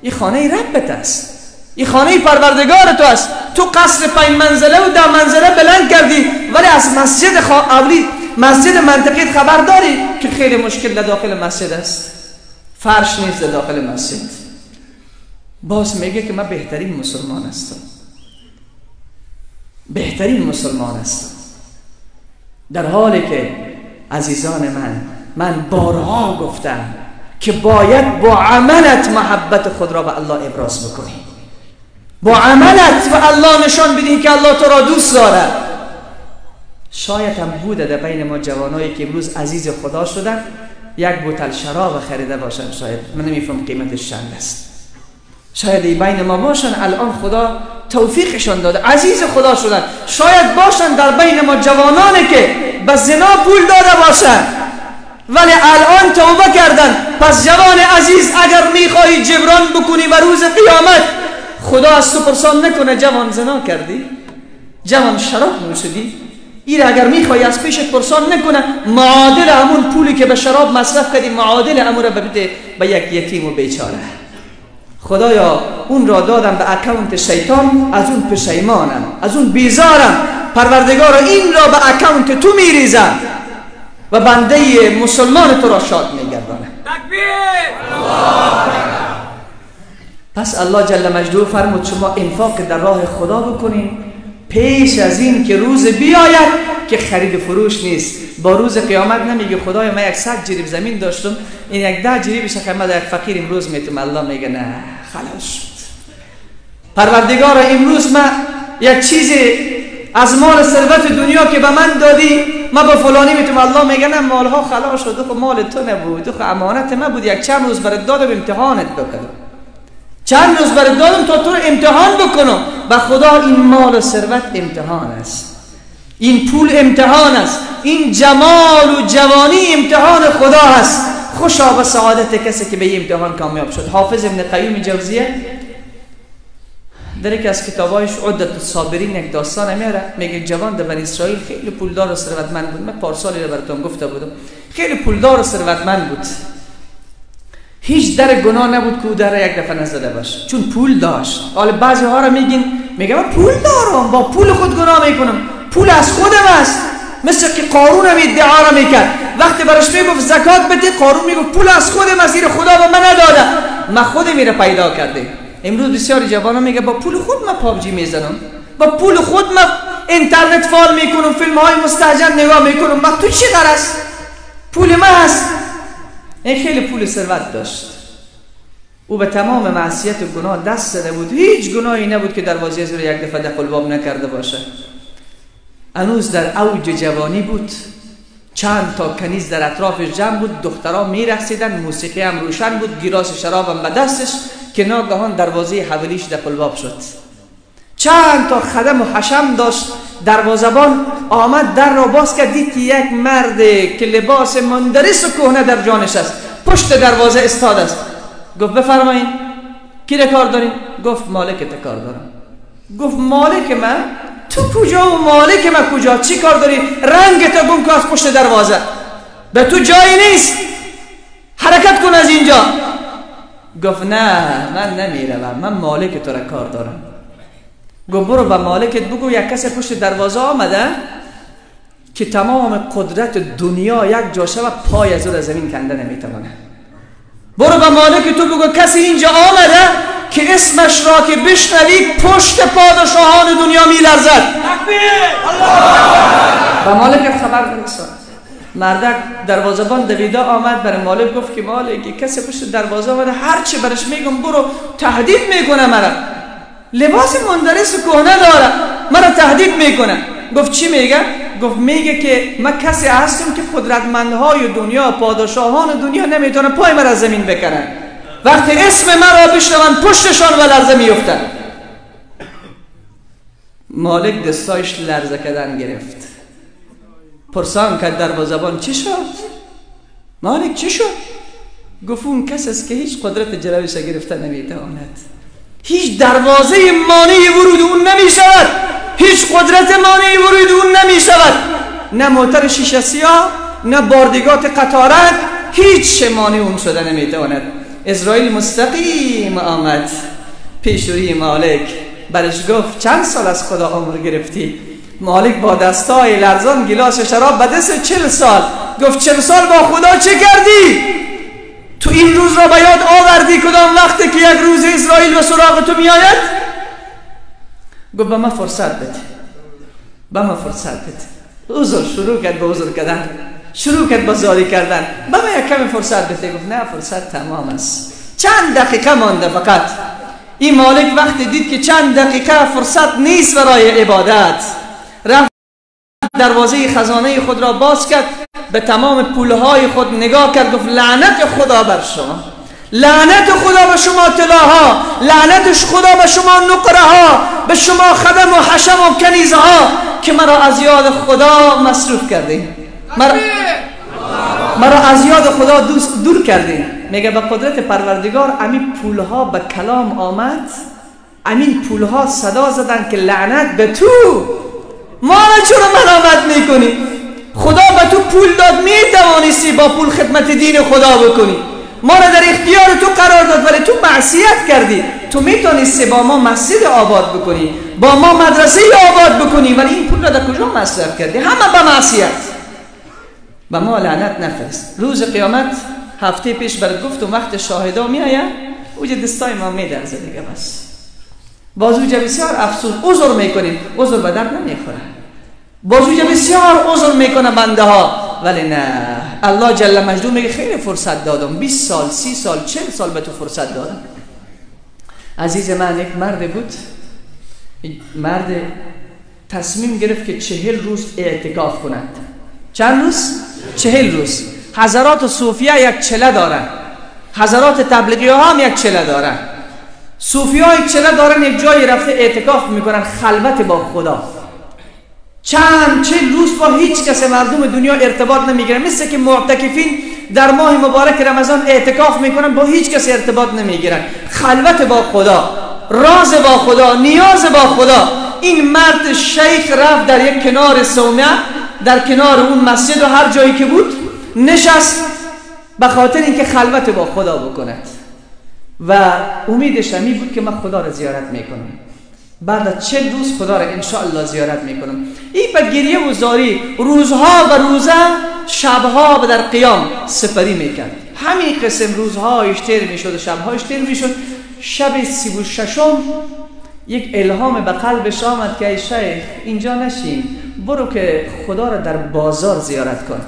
این خانه ربت است، این خانه پروردگار تو است. تو قصر 5 منزله و 10 منزله بلند کردی، ولی از مسجد اولی مسجد منطقی خبر داری که خیلی مشکل در داخل مسجد است، فرش نیست در داخل مسجد. باز میگه که من بهترین مسلمان هستم، بهترین مسلمان هستم، در حالی که عزیزان من بارها گفتم که باید با عملت محبت خود را به الله ابراز بکنی، با عملت به الله نشان بدی که الله تو را دوست دارد. شاید هم بوده در بین ما جوانایی که امروز عزیز خدا شدن یک بوتل شراب خریده باشن، شاید من نمیفهم قیمتش چند است، شاید ای بین ما باشن الان خدا توفیقشان داده عزیز خدا شدن، شاید باشن در بین ما جوانانی که به زنا پول داده باشن ولی الان توبه کردن. پس جوان عزیز اگر میخواهی جبران بکنی و روز قیامت خدا از تو پرسان نکنه جوان زنا کردی، جوان شراب نوشیدی، این اگر میخوای از پیشت پرسان نکنه، معادل همون پولی که به شراب مصرف کردی معادل همون را بده به یک یتیم و بیچاره. خدایا اون را دادم به account شیطان، از اون پشیمانم، از اون بیزارم، پروردگارا این را به account تو میریزم و بنده مسلمان تو را شاد میگردانم. تکبیر! پس الله جل مجدوه فرمود شما انفاق در راه خدا بکنین پیش از این که روز بیاید که خرید فروش نیست. با روز قیامت نمیگه خدای من 100 جریب زمین داشتم، این 10 جریبش که من یک فقیر امروز میتم. الله میگه نه، خلاص شد. پروردگار امروز من یک چیزی از مال ثروت دنیا که به من دادی من با فلانی میتم. الله میگه نه، مالها خلاص شد، خب مال تو نبود، خب امانت من بود، یک چند روز برات دادم امتحانت بکنم، چند روز برات دادم تا تو رو امتحان بکنم. و خدا این مال و ثروت امتحان است، این پول امتحان است، این جمال و جوانی امتحان خدا است. خوشا به سعادت کسی که به این امتحان کامیاب شد. حافظ ابن قیوم جوزیه در یکی از کتابایش عدت الصابرین یک داستان میاره، میگه جوان در بنی اسرائیل خیلی پولدار و ثروتمند بود. من پارسالی رو براتون گفته بودم، خیلی پولدار و ثروتمند بود، هیچ در گناه نبود که او در یک دفعه نزده باشه، چون پول داشت. حالا بعضی ها رو میگین، میگه من پول دارم، با پول خود گناه میکنم، پول از خودم است. مثل که قارون هم ادعا را میکرد، وقتی براش میگفت زکات بده، قارون میگفت پول از خودم است، زیر خدا به من نداده، من خودم میره پیدا کرده. امروز بسیاری جوانان میگه با پول خود من پابجی میزنم، با پول خود من اینترنت فعال میکنم، فیلم های مستهجن نگاه میکنم، من تو چی غرض؟ پول من هست. این خیلی پول ثروت داشت، او به تمام معصیت و گناه دست زده بود، هیچ گناهی نبود که دروازه از یک دفعه دخل باب نکرده باشه. هنوز در اوج جوانی بود، چند تا کنیز در اطرافش جمع بود، دخترها میرقصیدن، موسیقی هم روشن بود، گیلاس شراب هم به دستش، که ناگهان دروازه حویلیش دخل باب شد. چند تا خدم و حشم داشت، دروازه‌بان آمد در را باز کرد، دید که یک مرد که لباس مندرس و کهنه در جانش است پشت دروازه استاد است. گفت بفرمایین، کی را کار دارین؟ گفت مالک تا کار دارم. گفت مالک من؟ تو کجا و مالک من کجا؟ چی کار داری؟ رنگ تا گم که از پشت دروازه، به تو جایی نیست، حرکت کن از اینجا. گفت نه من نمیروم، من مالک تو را کار دارم. گفت برو به مالکت بگو یک کس پشت دروازه آمده که تمام قدرت دنیا یک جا شود پای از او را زمین کنده نمیتوانه. برو به مالک تو بگو کسی اینجا آمده که اسمش را که بشنوی پشت پادشاهان دنیا میلرزد. به مالکت خبر برسان. مردک دروازه‌بان دویده آمد برای مالک گفت که مالک کسی پشت دروازه آمده، هرچی برش میگم برو تهدید میکنه مرا، لباس مندرس کهنه داره، مرا تهدید میکنه. گفت چی میگه؟ گفت میگه که من کسی هستم که قدرتمندهای دنیا، پادشاهان دنیا نمیتونن پای مرا از زمین بکنن، وقتی اسم مرا بشنون پشتشان و لرزه میفتن. مالک دستایش لرزه کردن گرفت. پرسان کرد دروازه‌بان چی شد؟ مالک چی شد؟ گفت اون کس است که هیچ قدرت جلوش گرفته نمیتواند، هیچ دروازه مانع ورود اون نمیشود، هیچ قدرت مانع ورود اون نمیشود، نه موتر شیشه سیاه، نه باردگات قطارک، هیچ مانع اون شده نمیتواند. عزرائیل مستقیم آمد پیش روی مالک، برش گفت چند سال از خدا عمر گرفتی؟ مالک با دستای لرزان گیلاس شراب به دست 40 سال. گفت 40 سال با خدا چه کردی؟ تو این روز را به یاد آوردی کدام وقتی که یک روز اسرائیل به سراغ تو میآید؟ گفت به من فرصت بده، به من فرصت بده. عذر شروع کرد به عذر کردن، شروع کرد به زاری کردن، به من یک کمی فرصت بده. گفت نه، فرصت تمام است، چند دقیقه مانده فقط. این مالک وقتی دید که چند دقیقه فرصت نیست برای عبادت، رفت دروازه خزانه خود را باز کرد، به تمام پولهای خود نگاه کرد، گفت لعنت خدا بر شما، لعنت خدا به شما طلاها، لعنت خدا به شما نقره ها، به شما خدم و حشم و کنیزه ها که مرا از یاد خدا مصروف کردین، مرا از یاد خدا دور کردین. میگه به قدرت پروردگار امین پولها به کلام آمد، امین پولها صدا زدن که لعنت به تو، ما را چرا ملامت میکنی؟ خدا به تو پول داد، میتوانستی با پول خدمت دین خدا بکنی، ما را در اختیار تو قرار داد ولی تو معصیت کردی. تو میتونستی با ما مسجد آباد بکنی، با ما مدرسه آباد بکنی، ولی این پول را در کجا مصرف کردی؟ همه به معصیت. به ما لعنت نفرست. روز قیامت هفته پیش برات گفتم وقت شاهدا میآید، اوج دستای ما میدرزه دیگه، بس باز اوج بسیار افسوس عذر میکنیم، عذر به درد نمیخوره. باز اوج بسیار عذر میکنه بنده ها، ولی نه، الله جل مجدو میگه خیلی فرصت دادم، 20 سال، 30 سال، 40 سال به تو فرصت دادم. عزیز من، یک مرد بود، مرد تصمیم گرفت که 40 روز اعتکاف کند. چند روز؟ 40 روز. حضرات صوفیه یک چله دارن، حضرات تبلیغی ها هم یک چله دارن. صوفی ها یک چله دارن، یک جایی رفته اعتکاف میکنن، خلوت با خدا. چند 40 روز با هیچ کس مردم دنیا ارتباط نمیگیرن، مثل که معتکفین در ماه مبارک رمضان اعتکاف میکنن، با هیچ کس ارتباط نمیگیرن، خلوت با خدا، راز با خدا، نیاز با خدا. این مرد شیخ رفت در یک کنار صومعه، در کنار اون مسجد و هر جایی که بود نشست، به خاطر اینکه خلوت با خدا بکند و امیدش همی بود که من خدا را زیارت میکنم، بعد از 40 روز خدا را انشاءالله زیارت میکنم. این به گریه و زاری روزها و روزه، شبها و در قیام سپری میکرد. همین قسم روزهایش تیر میشد و شبهایش تیر میشد. شب 36 یک الهام به قلبش آمد که ای شیخ اینجا نشین، برو که خدا را در بازار زیارت کن.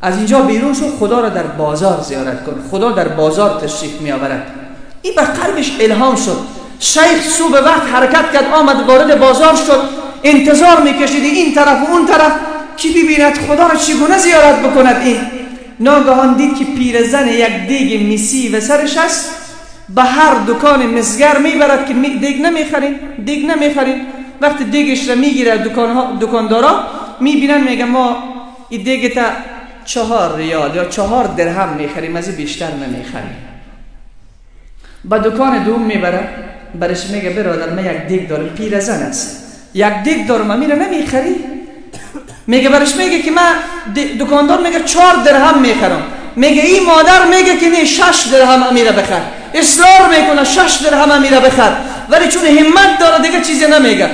از اینجا بیرون شو، خدا را در بازار زیارت کن، خدا در بازار تشریف می آورد. این به قلبش الهام شد. شیخ صبح وقت حرکت کرد، آمد وارد بازار شد، انتظار میکشید این طرف و اون طرف که ببیند خدا را چگونه زیارت بکند. این ناگهان دید که پیرزن یک دیگ میسی و سرش است، به هر دکان مسگر میبرد که دیگ نمیخرین، دیگ نمیخرین. وقتی دیگش را میگیره دکاندارا میبینن، میگه ما این دیگ تا 4 ریال یا 4 درهم میخریم، از این بیشتر نمیخریم. به دکان دوم میبره، برش میگه برادر من یک دیگ دارم، پیرزن است، یک دیگ دارم، امیره نمیخری؟ میگه برش میگه که من دکاندار میگه 4 درهم میخرم. میگه این مادر میگه که نه 6 درهم امیره بخر. اصرار میکنه 6 درهم امیره بخر، ولی چون همت داره دیگه چیزی نمیگه.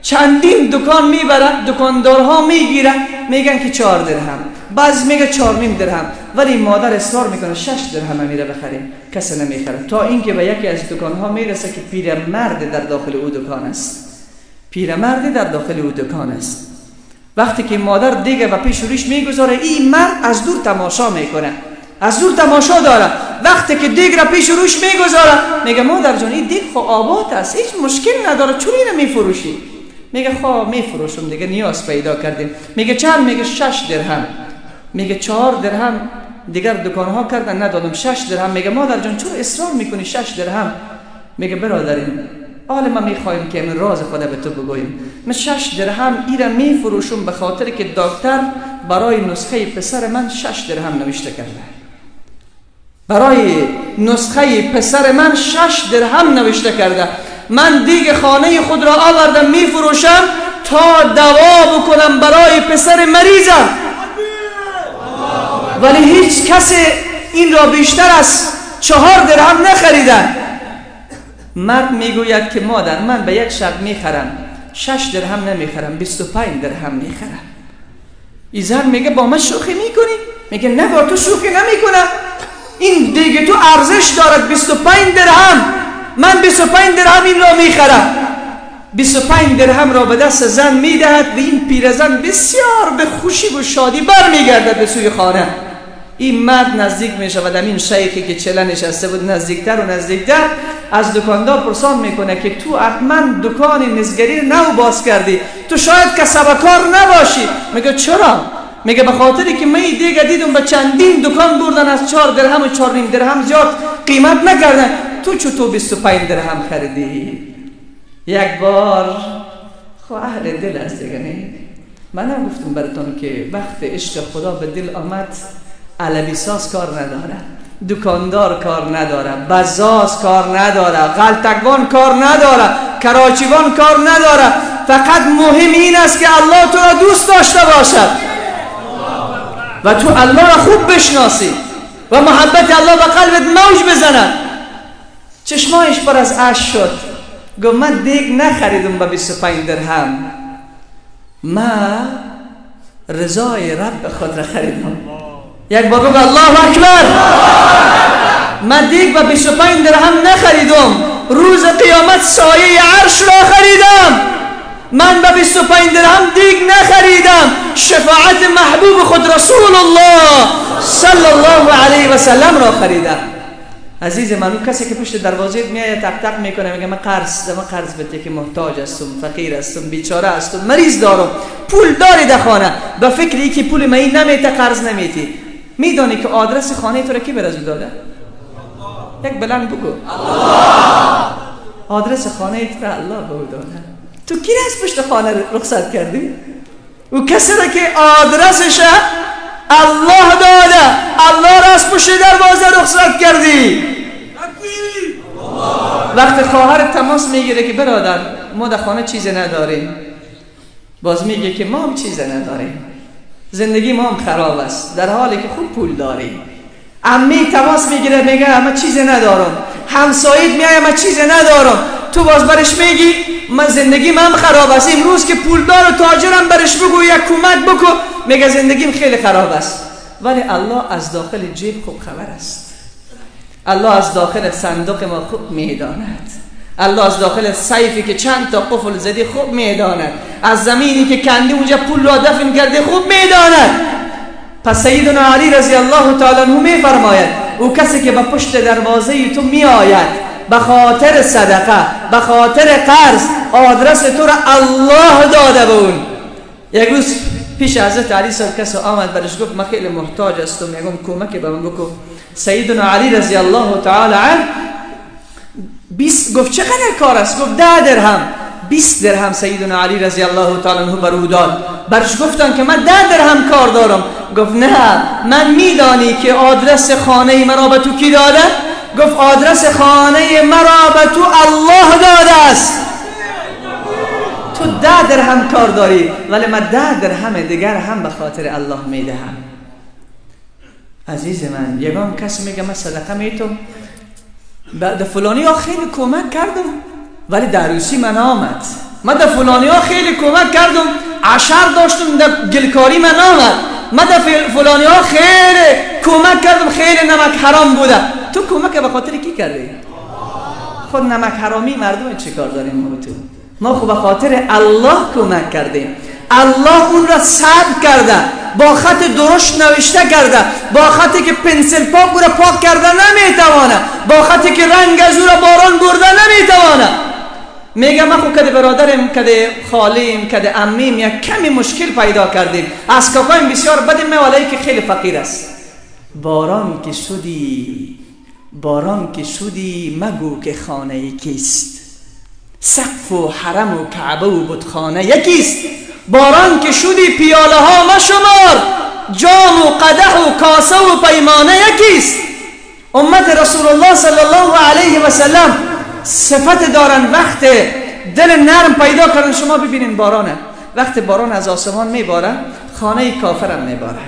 چندین دکان میبره، دکاندارها میگیره، میگن که 4 درهم، بعضی میگه 4.5 درهم، ولی مادر اصرار میکنه 6 درهم میره بخریم، کسی نمیخره، تا اینکه به یکی از دکانها میرسه که پیرمرد در داخل او دکان است. پیرمرد در داخل او دکان است. وقتی که مادر دیگه و پیش رویش میگذاره، این مرد از دور تماشا میکنه، از دور تماشا داره. وقتی که دیگ را پیش روش میگذاره، میگه مادر جان این دیگ خو آباد است، هیچ مشکل نداره، چون اینو میفروشی؟ میگه خب میفروشم دیگه، نیاز پیدا کردیم. میگه چند؟ میگه 6 درهم. میگه 4 درهم دیگر دکانها کردن ندادم، 6 درهم. میگه مادر جان چرا اصرار میکنی 6 درهم؟ میگه برادرین حالا ما میخوایم که این راز خدا به تو بگوییم. من 6 درهم ایره میفروشم به خاطر که دکتر برای نسخه پسر من 6 درهم نوشته کرده. برای نسخه پسر من 6 درهم نوشته کرده. من دیگ خانه خود را آوردم میفروشم تا دوا بکنم برای پسر مریضم، ولی هیچ کسی این را بیشتر از 4 درهم نخریدن. مرد میگوید که مادر من به یک شرط میخرم، 6 درهم نمیخرم، 25 درهم میخرم. این زن میگه با من شوخی میکنی؟ میگه نه با تو شوخی نمیکنم، این دیگه تو ارزش دارد 25 درهم، من 25 درهم این را میخرم. 25 درهم را به دست زن میدهد و این پیرزن بسیار به خوشی و شادی برمیگردد به سوی خانه. این مرد نزدیک می شود، همین شیخی که چله نشسته بود نزدیکتر و نزدیکتر، از دکاندار پرسان میکنه که تو حتما دکان نزگری نو باز کردی، تو شاید کسبکار نباشی. میگه چرا؟ میگه به خاطری که من دیگه دیدم به چندین دکان بردن از 4 درهم و 4.5 درهم زیاد قیمت نکردن، تو چطور 25 درهم خریدی؟ یک بار خب اهل دل است دیگه، نه؟ من هم گفتم براتون که وقت عشق خدا به دل آمد، علوی ساز کار نداره، دکاندار کار نداره، بزاز کار نداره، غلطگوان کار نداره، کراچیوان کار نداره، فقط مهم این است که الله تو را دوست داشته باشد و تو الله را خوب بشناسی و محبت الله به قلبت موج بزند. چشمایش پر از اشک شد، گفت من دیگ نخریدم به 25 درهم، من رضای رب خود را خریدم. یک بار بگو الله اکبر. من دیگ به 25 درهم نخریدم، روز قیامت سایه عرش را خریدم. من به 25 درهم دیگ نخریدم، شفاعت محبوب خود رسول الله صلی الله علیه و سلم را خریدم. عزیز من، اون کسی که پشت دروازه میآید تق تق میکنه، میگه من قرض، من قرض بده که محتاج هستم، فقیر هستم، بیچاره هستم، مریض دارم، پول داری در خانه، به فکری که پول من نمیته قرض نمیتی. میدانی که آدرس خانه تو را کی برازو داده؟ یک بلند بگو الله. آدرس خانه تو را الله به او داده. تو کی از پشت خانه رخصت کردی؟ او کسی را که آدرسش الله داده، الله را از پشت دروازه رخصت کردی. وقتی خواهر تماس میگیره که برادر ما در خانه چیز نداریم، باز میگه که ما هم چیز نداریم، زندگی ما هم خراب است، در حالی که خوب پول داریم. عمی تماس میگیره میگه من چیز ندارم، همسایت میگه من چیز ندارم، تو باز برش میگی من زندگی من خراب است. امروز که پولدار و تاجرم برش بگو یک کمک بکن، میگه زندگیم خیلی خراب است. ولی الله از داخل جیب خوب خبر است، الله از داخل صندوق ما خوب میداند، الله از داخل سیفی که چند تا قفل زدی خوب میداند، از زمینی که کندی اونجا پول را دفن کرده خوب میداند. پس سیدنا علی رضی الله تعالی عنه میفرماید او کسی که به پشت دروازه تو میآید به خاطر صدقه، به خاطر قرض، آدرس تو را الله داده به اون. یک روز پیش حضرت علی صاحب کسی آمد برش گفت من خیلی محتاج هستم، میگم کمک به من بکن. سیدنا علی رضی الله تعالی عنه گفت چقدر کار است؟ گفت 10 درهم. 20 درهم سیدنا علی رضی الله تعالی عنه بر او داد. برش گفتن که من 10 درهم کار دارم. گفت نه، من میدانی که آدرس خانه مرا به تو کی داده؟ گفت آدرس خانه مرا به تو الله داده است. تو 10 درهم کار داری، ولی من 10 درهم دیگر هم به خاطر الله میدهم. عزیز من، یگان کس میگه من صدقه میتم، بعد فلانی ها خیلی کمک کردم ولی در روسی من آمد، من در فلانی ها خیلی کمک کردم، عشر داشتم در گلکاری من آمد، من در فلانی ها خیلی کمک کردم، خیلی نمک حرام بوده. تو کمک به خاطر کی کردی؟ خود نمک حرامی مردم چه کار داریم ما تو؟ ما خب به خاطر الله کمک کردیم، الله اون را ثبت کرده، با خط درشت نوشته کرده، با خطی که پنسل پاک او را پاک کرده نمیتوانه، با خطی که رنگ از او را باران برده نمیتوانه. میگه من خب کده برادرم، کده خالیم، کده عمیم یک کمی مشکل پیدا کردیم، از کاکایم بسیار بدیم، ولی که خیلی فقیر است. باران که شدی، باران که شدی مگو که خانه کیست، سقف و حرم و کعبه و بتخانه یکیست. باران که شدی پیاله ها مشمار، جام و قدح و کاسه و پیمانه یکیست. امت رسول الله صلی الله علیه و سلم صفت دارن، وقت دل نرم پیدا کردن. شما ببینین بارانه، وقت باران از آسمان میباره، خانه کافرم میباره،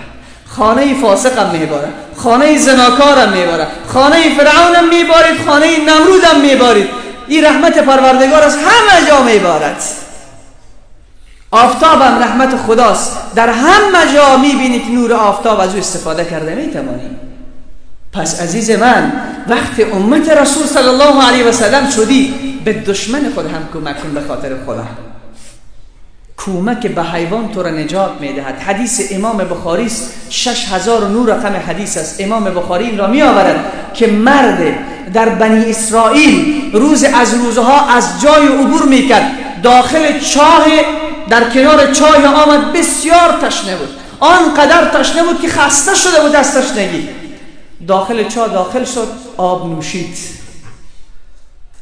خانه فاسقم میباره، خانه زناکارم میباره، خانه فرعونم میبارید، خانه نمرودم میبارید. این رحمت پروردگار از همه جا میبارد. آفتابم رحمت خداست، در همه جا میبینی که نور آفتاب از او استفاده کرده میتوانی. پس عزیز من، وقت امت رسول صلی الله علیه و سلم شدی، به دشمن خود هم کمک کن به خاطر خدا. کمک به حیوان تو را نجات میدهد. حدیث امام بخاری است، 6009 رقم حدیث است. امام بخاری این را می آورد که مرد در بنی اسرائیل روز از روزها از جای عبور میکرد، داخل چاه، در کنار چاه آمد، بسیار تشنه بود، آنقدر تشنه بود که خسته شده بود از تشنگی. داخل چاه داخل شد، آب نوشید.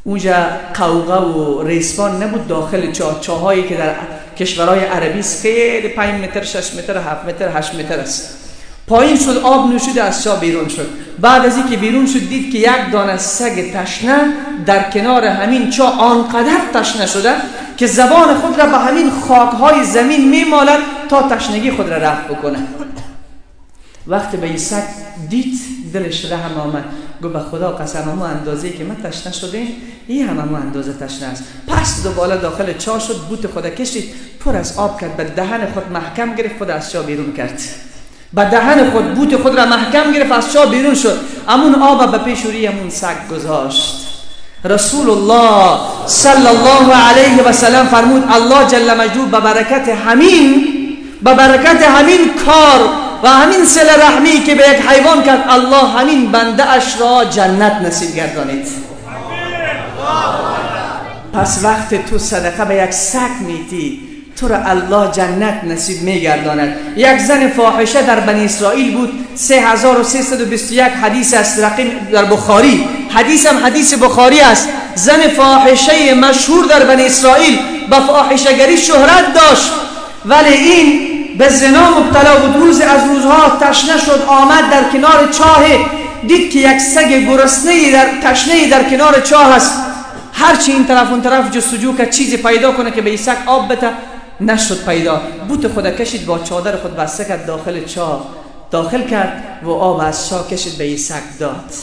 اونجا قوقه و ریسمان نبود، داخل چاه، چاهایی که در کشورهای عربی است خیلی 5 متر، 6 متر، 7 متر، 8 متر است. پایین شد، آب نوشید، از چاه بیرون شد. بعد از اینکه بیرون شد دید که یک دانه سگ تشنه در کنار همین چاه آنقدر تشنه شده که زبان خود را به همین خاکهای زمین میمالد تا تشنگی خود را رفع بکنه. وقتی به این سگ دید دلش رحم آمد، گفت به خدا قسم همون اندازه که من تشنه شدیم این هم همون اندازه تشنه است. پس دوباره داخل چاه شد، بوت خود کشید، پر از آب کرد، به دهن خود محکم گرفت، خود از چاه بیرون کرد. به دهن خود بوت خود را محکم گرفت، از چاه بیرون شد، امون آب به پیشوری همون سگ گذاشت. رسول الله صلی الله علیه و سلم فرمود الله جل مجدوه به برکت همین، به برکت همین کار و همین صله رحمی که به یک حیوان کرد، الله همین بنده اش را جنت نصیب گردانید. پس وقت تو صدقه به یک سگ میتی، تو را الله جنت نصیب میگرداند. یک زن فاحشه در بنی اسرائیل بود، 3321 حدیث است، رقم در بخاری، حدیث هم حدیث بخاری است. زن فاحشه مشهور در بنی اسرائیل، به فاحشه‌گری شهرت داشت، ولی این به زنا مبتلا بود. روز از روزها تشنه شد، آمد در کنار چاه، دید که یک سگ گرسنه در تشنه در کنار چاه است. هرچی این طرف اون طرف جستجو کرد چیزی پیدا کنه که به این سگ آب بده، نشد پیدا. بوت خود کشید، با چادر خود بسته کرد، داخل چاه داخل کرد و آب از چاه کشید به این سگ داد.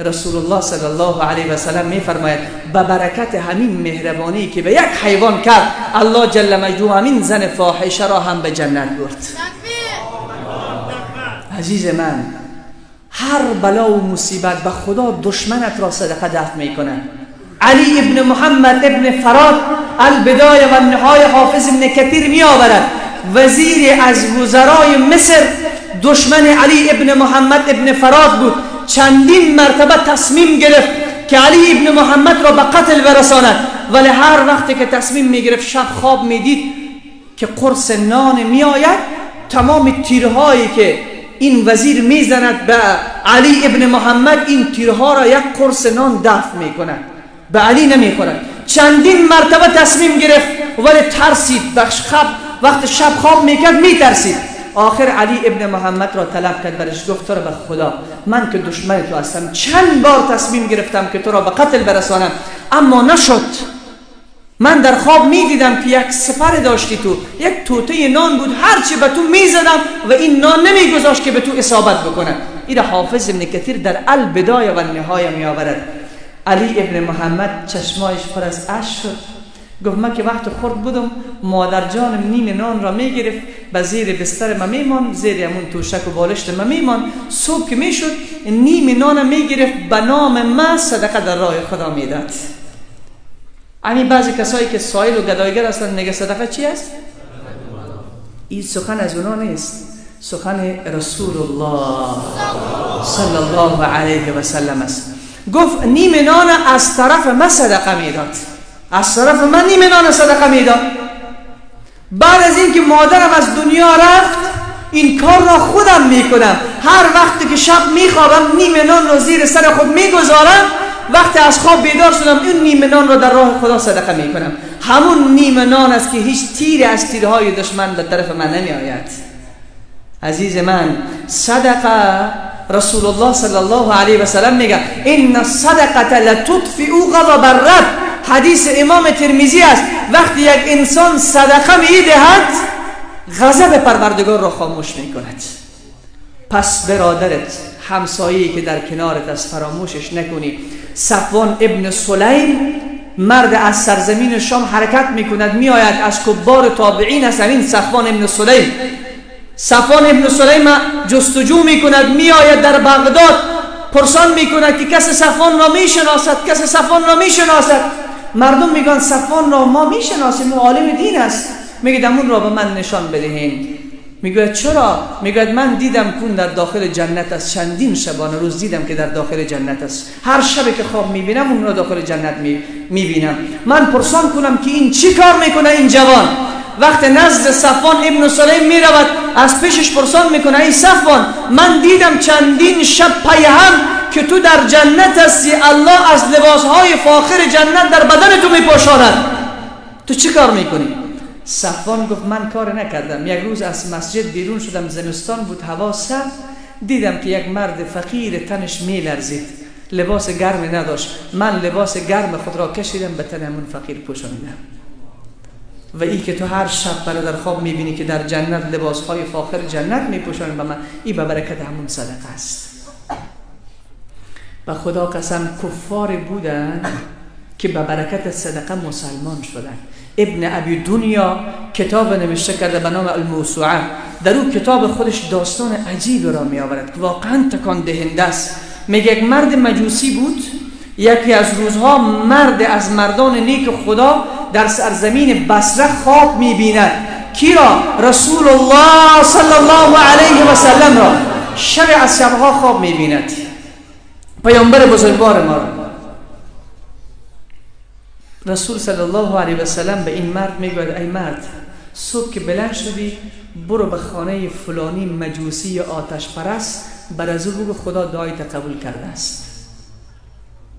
رسول الله صلی الله علیه و سلم می فرماید به برکت همین مهربانی که به یک حیوان کرد، الله جل مجدوه همین زن فاحشه را هم به جنت برد. عزیز من، هر بلا و مصیبت به خدا دشمنت را صدقه دفع میکنه. علی ابن محمد ابن فراد البدایه و النهایه حافظ ابن کثیر می آورد، وزیر از وزرای مصر دشمن علی ابن محمد ابن فراد بود. چندین مرتبه تصمیم گرفت که علی ابن محمد را به قتل برساند، ولی هر وقتی که تصمیم می گرفت شب خواب می دید که قرص نان می آید، تمام تیرهایی که این وزیر می زند به علی ابن محمد، این تیرها را یک قرص نان دفع می کند، به علی نمی خورد. چندین مرتبه تصمیم گرفت ولی ترسید، وقت شب خواب میکرد میترسید. آخر علی ابن محمد را طلب کرد، برش گفت تو را به خدا من که دشمن تو هستم، چند بار تصمیم گرفتم که تو را به قتل برسانم اما نشد. من در خواب میدیدم که یک سپر داشتی تو، یک توته نان بود، هرچی به تو میزدم و این نان نمیگذاشت که به تو اصابت بکنه. این حافظ ابن کثیر در البدایه و النهایه میآورد. علی ابن محمد چشمایش پر از اشک شد، گفت من که وقت خرد بودم مادر جانم نیم نان را میگرفت، به زیر بستر من میمان، زیر همون توشک و بالشت من میمان، صبح که میشد نیم نان میگرفت به نام من صدقه در راه خدا میداد. همین بعضی کسایی که سایل و گدایگر هستند میگه صدقه چی است؟ این سخن از اونا نیست، سخن رسول الله صلی الله علیه و سلم است. گفت نیم نان از طرف من صدقه میداد، از طرف من نیم نان صدقه میداد. بعد از اینکه مادرم از دنیا رفت این کار را خودم میکنم، هر وقتی که شب میخوابم نیم نان را زیر سر خود میگذارم، وقتی از خواب بیدار شدم این نیمه نان را در راه خدا صدقه میکنم. همون نیمه نان است که هیچ تیر از تیرهای دشمن به طرف من نمی آید. عزیز من، صدقه، رسول الله صلی الله علیه و سلم میگه ان الصدقه لتطفئ غضب الرب. حدیث امام ترمذی است. وقتی یک انسان صدقه میدهد غضب پروردگار را خاموش میکند. پس برادرت، همسایه‌ای که در کنارت است، فراموشش نکنی. صفوان ابن سلیم مرد از سرزمین شام حرکت میکند، میآید، از کبار تابعین است همین صفوان ابن سلیم. صفوان ابن سلیم جستجو میکند، میآید در بغداد، پرسان میکند که کس صفوان را میشناسد، کس صفوان را میشناسد. مردم میگن صفوان را ما میشناسیم، او عالم دین است. میگه دمون را به من نشان بدهین. میگوید چرا؟ میگوید من دیدم کون در داخل جنت است، چندین شبانه روز دیدم که در داخل جنت است، هر شب که خواب میبینم اون را داخل جنت میبینم. من پرسان کنم که این چی کار میکنه این جوان؟ وقت نزد صفوان ابن سلیم میرود، از پیشش پرسان میکنه ای صفوان، من دیدم چندین شب پی هم که تو در جنت هستی، الله از لباسهای فاخر جنت در بدن تو میپوشاند، تو چی کار میکنی؟ صفوان گفت من کار نکردم. یک روز از مسجد بیرون شدم، زمستان بود، هوا سرد، دیدم که یک مرد فقیر تنش میلرزید، لباس گرم نداشت. من لباس گرم خود را کشیدم به تن همون فقیر پوشانیدم. و ای که تو هر شب برادر خواب میبینی که در جنت لباسهای فاخر جنت میپوشانند به من، ای به برکت همون صدقه است. و خدا قسم کفار بودن که به برکت صدقه مسلمان شدن. ابن ابی دنیا کتاب نوشته کرده به نام الموسوعه. در او کتاب خودش داستان عجیب را می آورد که واقعا تکان دهنده است. میگه یک مرد مجوسی بود، یکی از روزها مرد از مردان نیک خدا در سرزمین بصره خواب میبیند. کی را؟ رسول الله صلی الله علیه و سلم را. شب از شبها خواب میبیند، پیامبر بزرگوار ما را. رسول صلی الله علیه و سلم به این مرد میگوید ای مرد، صبح که بلند شدی برو به خانه فلانی مجوسی آتش پرست، بر از او بگو خدا دعایت قبول کرده است.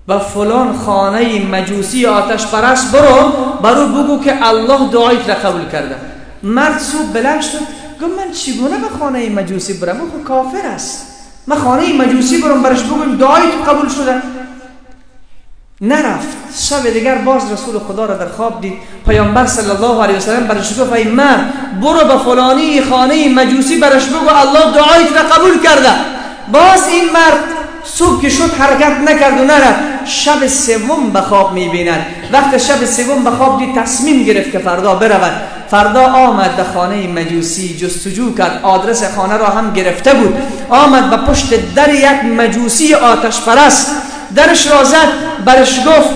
و فلان خانه مجوسی آتش پرست برو بر او بگو که الله دعایت را قبول کرده. مرد صبح بلند شد، گفت من چگونه به خانه مجوسی برم؟ او کافر است، من خانه مجوسی برم برش بگویم دعایت قبول شده؟ نرفت. شب دیگر باز رسول خدا را در خواب دید. پیامبر صلی الله علیه و سلم برش گفت ای مرد، برو به فلانی خانه مجوسی برش بگو الله دعایت را قبول کرده. باز این مرد صبح که شد حرکت نکرد و نرفت. شب سوم به خواب میبیند. وقت شب سوم به خواب دید، تصمیم گرفت که فردا برود. فردا آمد به خانه مجوسی، جستجو کرد، آدرس خانه را هم گرفته بود. آمد به پشت در یک مجوسی آتش پرست، درش را زد، برش گفت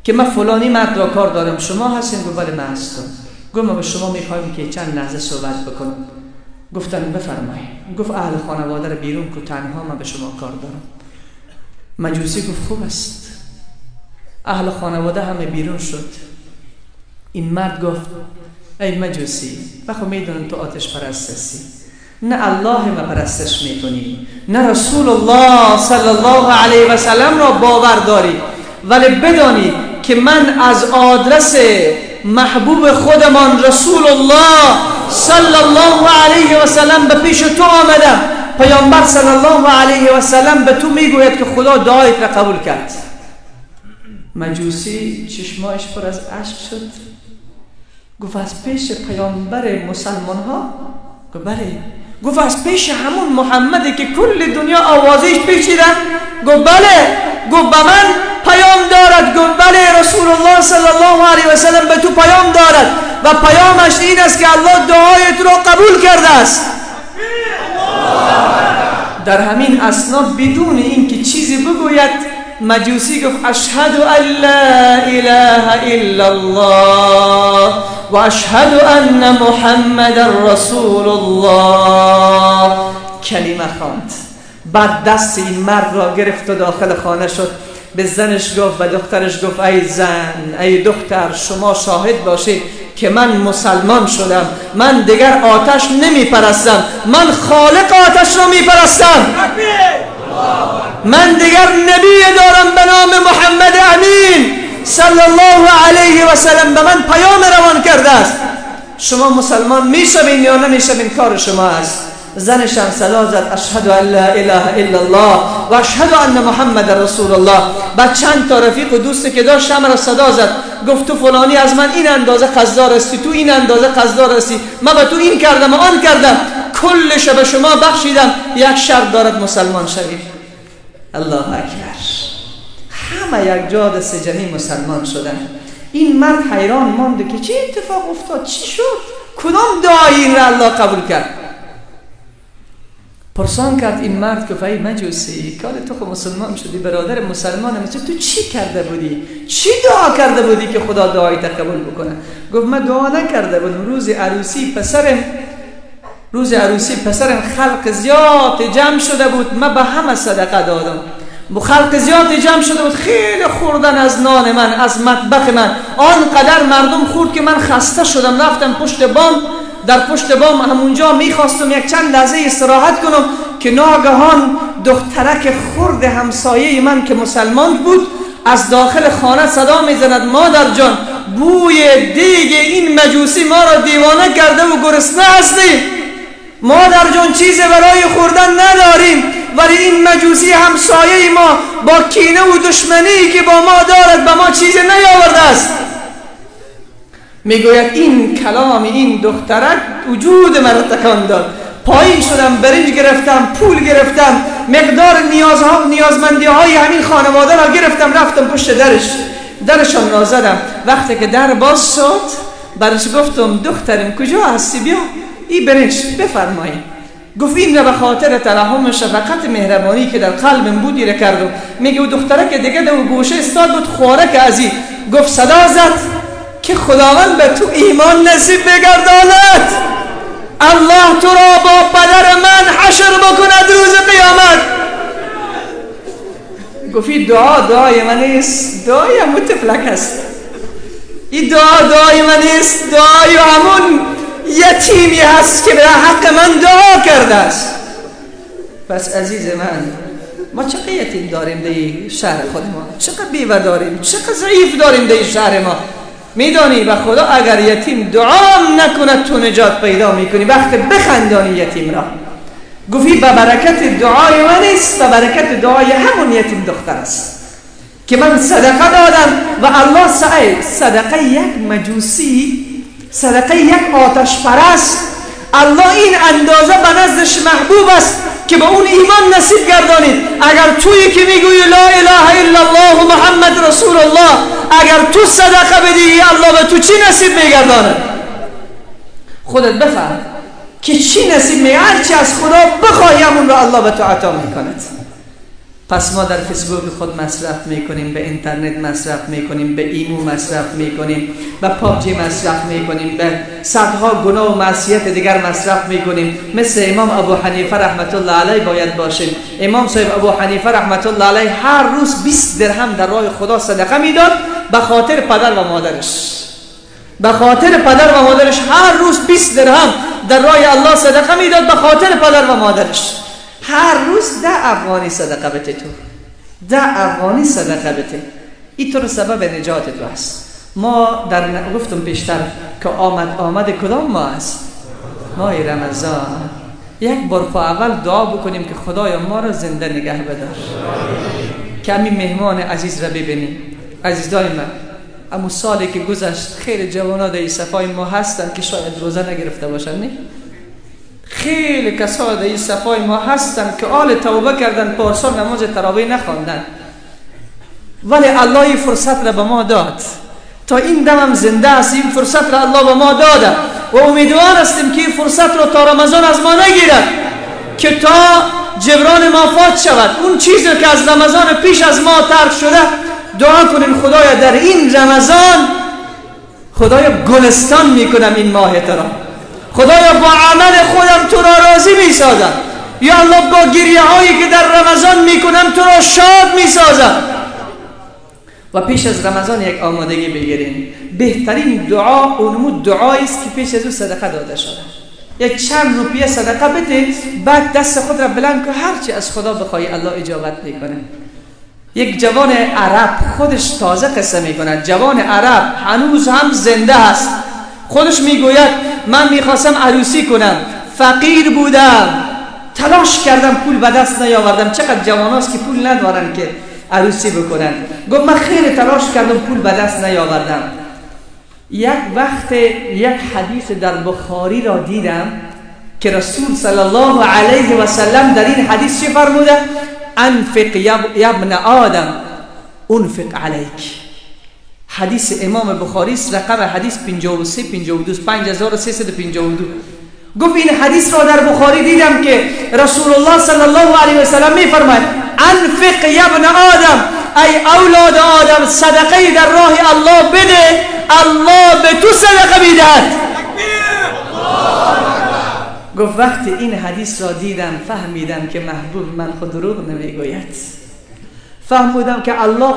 که من فلانی مرد را کار دارم، شما هستین؟ گفت بله من هستم. گفت ما به شما میخوایم که چند لحظه صحبت بکنم. گفتن بفرمایید. گفت اهل خانواده را بیرون کو، تنها من به شما کار دارم. مجوسی گفت خوب است. اهل خانواده همه بیرون شد. این مرد گفت ای مجوسی، بخو میدونم تو آتش پرست هستی، نه الله ما پرستش میکنی، نه رسول الله صلی الله علیه و سلم را باور داری، ولی بدانی که من از آدرس محبوب خودمان رسول الله صلی الله علیه و سلم به پیش تو آمدم. پیامبر صلی الله علیه و سلم به تو میگوید که خدا دعایت را قبول کرد. مجوسی چشمایش پر از اشک شد. گفت از پیش پیامبر مسلمان ها؟ گفت بله. گفت از پیش همون محمدی که کل دنیا آوازش پیچیدن؟ گفت بله. گفت به من پیام دارد؟ گفت بله، رسول الله صلی الله علیه و سلم به تو پیام دارد و پیامش این است که الله دعایت را قبول کرده است. در همین اثنا بدون اینکه چیزی بگوید مجوسی گفت اشهد ان لا اله الا الله و اشهد ان محمد رسول الله. کلمه خواند. بعد دست این مرد را گرفت و داخل خانه شد. به زنش گفت، به دخترش گفت ای زن، ای دختر، شما شاهد باشید که من مسلمان شدم، من دیگر آتش نمی پرستم، من خالق آتش را می پرستم. من دیگر نبی دارم به نام محمد امین صلی الله علیه و سلم، به من پیام روان کرده است. شما مسلمان میشوین یا نمیشوین کار شما است. زنش هم صدا زد اشهد ان لا اله الا الله و اشهد ان محمد رسول الله. بعد چند تا رفیق و دوست که داشت هم را صدا زد، گفت تو فلانی از من این اندازه قصدار هستی، تو این اندازه قصدار هستی، من به تو این کردم و آن کردم، کلش به شما بخشیدم، یک شرط دارد مسلمان شوید. الله اکبر. همه یک جا دست جمعی مسلمان شدن. این مرد حیران ماند که چه اتفاق افتاد، چی شد، کدام دعای این را الله قبول کرد. پرسان کرد این مرد که ای مجوسی، کار تو خب مسلمان شدی، برادر مسلمان مثل تو چی کرده بودی، چی دعا کرده بودی که خدا دعای تا قبول بکنه؟ گفت من دعا نکرده بودم، روز عروسی پسرم خلق زیاد جمع شده بود، من به همه صدقه دادم، خلق زیاد جمع شده بود، خیلی خوردن از نان من، از مطبخ من، آنقدر مردم خورد که من خسته شدم، رفتم پشت بام، در پشت بام همونجا میخواستم یک چند لحظه استراحت کنم که ناگهان دخترک خرد همسایه من که مسلمان بود از داخل خانه صدا میزند مادر جان، بوی دیگ این مجوسی ما را دیوانه کرده و گرسنه هستیم، مادر جان چیز برای خوردن نداریم، ولی این مجوسی همسایه ما با کینه و دشمنی که با ما دارد به ما چیز نیاورده است. میگوید این کلام این دخترک وجود مرا تکان داد، پایین شدم، برنج گرفتم، پول گرفتم، مقدار نیازمندی های همین خانواده را گرفتم، رفتم پشت درش، درشان را زدم. وقتی که در باز شد برش گفتم دخترم کجا هستی، بیا ای برنج بفرمایید. گفت این را به خاطر ترحم و شفقت مهربانی که در قلبم بود ایره کردم. میگه او دخترک دیگه در گوشه استاد بود خورک ازی، گفت صدا زد که خداوند به تو ایمان نصیب بگرداند، الله تو را با پدر من حشر بکند روز قیامت. گفت این دعا دعای من نیست، دعای همون طفلک هست، این دعا دعای من نیست، دعای همون یتیمی هست که به حق من دعا کرده است. پس عزیز من، ما چقدر یتیم داریم در شهر خود ما، چقدر بیوه داریم، چقدر ضعیف داریم در شهر ما. میدانی و خدا اگر یتیم دعا نکند تو نجات پیدا میکنی. وقت بخندانی یتیم را، گفتی به برکت دعای من نیست، به برکت دعای همون یتیم دختر است که من صدقه دادم و الله سعی صدقه یک مجوسی، صدقه یک آتش پرست، الله این اندازه به نزدش محبوب است که به اون ایمان نصیب گردانید. اگر تویی که میگویی لا اله الا الله و محمد رسول الله، اگر تو صدقه بدی الله به تو چی نصیب میگرداند؟ خودت بفهم که چی نصیب می، هرچی از خدا بخواهی همون را الله به تو عطا میکند. پس ما در فیسبوک خود مصرف میکنیم، به اینترنت مصرف میکنیم، به ایمو مصرف میکنیم، به پابجی مصرف میکنیم، به صدها گناه و معصیت دیگر مصرف میکنیم. مثل امام ابو حنیفه رحمت الله علیه باید باشیم. امام صاحب ابو حنیفه رحمت الله علیه هر روز 20 درهم در راه خدا صدقه میداد به خاطر پدر و مادرش. به خاطر پدر و مادرش هر روز 20 درهم در راه الله صدقه میداد به خاطر پدر و مادرش. هر روز 10 افغانی صدقه بده، تو 10 افغانی صدقه بده، این تو سبب نجات تو است. ما در گفتم پیشتر که آمد آمد کدام ماه است؟ ماه رمضان. یک بار خو اول دعا بکنیم که خدایا ما را زنده نگه بدار که همین مهمان عزیز را ببینیم. عزیزای من، اما سالی که گذشت خیلی جوانا در صفای ما هستن که شاید روزه نگرفته باشن، نه؟ خیلی کسا در این صفای ما هستن که آل توبه کردن، پارسال نماز تراویح نخواندن، ولی الله این فرصت را به ما داد. تا این دمم زنده است، این فرصت را الله به ما داده و امیدوار هستیم که این فرصت را تا رمضان از ما نگیرد که تا جبران ما فات شود. اون چیزی که از رمضان پیش از ما ترک شده دعا کنیم خدایا در این رمضان خدایا گلستان میکنم این ماه تو را، خدایا با عمل خودم تو را راضی میسازم، یا الله با گریه هایی که در رمضان میکنم تو را شاد میسازم. و پیش از رمضان یک آمادگی بگیریم. بهترین دعا اونمو دعایی است که پیش از او صدقه داده شده. یک چند روپیه صدقه بده، بعد دست خود را بلند کن، هرچی از خدا بخوای الله اجابت میکنه. یک جوان عرب خودش تازه قصه میکنه، جوان عرب هنوز هم زنده است، خودش میگوید من میخواستم عروسی کنم، فقیر بودم، تلاش کردم پول به دست نیاوردم. چقدر جوان هاست که پول ندارن که عروسی بکنن. گفت من خیلی تلاش کردم پول به دست نیاوردم. یک وقت یک حدیث در بخاری را دیدم که رسول صلی الله علیه و سلم در این حدیث چی فرموده؟ انفق یا ابن آدم انفق علیک. حدیث امام بخاری است، رقم حدیث 53 52 5352. گفت این حدیث را در بخاری دیدم که رسول الله صلی الله علیه و سلم میفرماید انفق یا ابن آدم، ای اولاد آدم صدقه در راه الله بده، الله به تو صدقه میدهد. گفت وقتی این حدیث را دیدم فهمیدم که محبوب من خود دروغ نمیگوید، فهمیدم که الله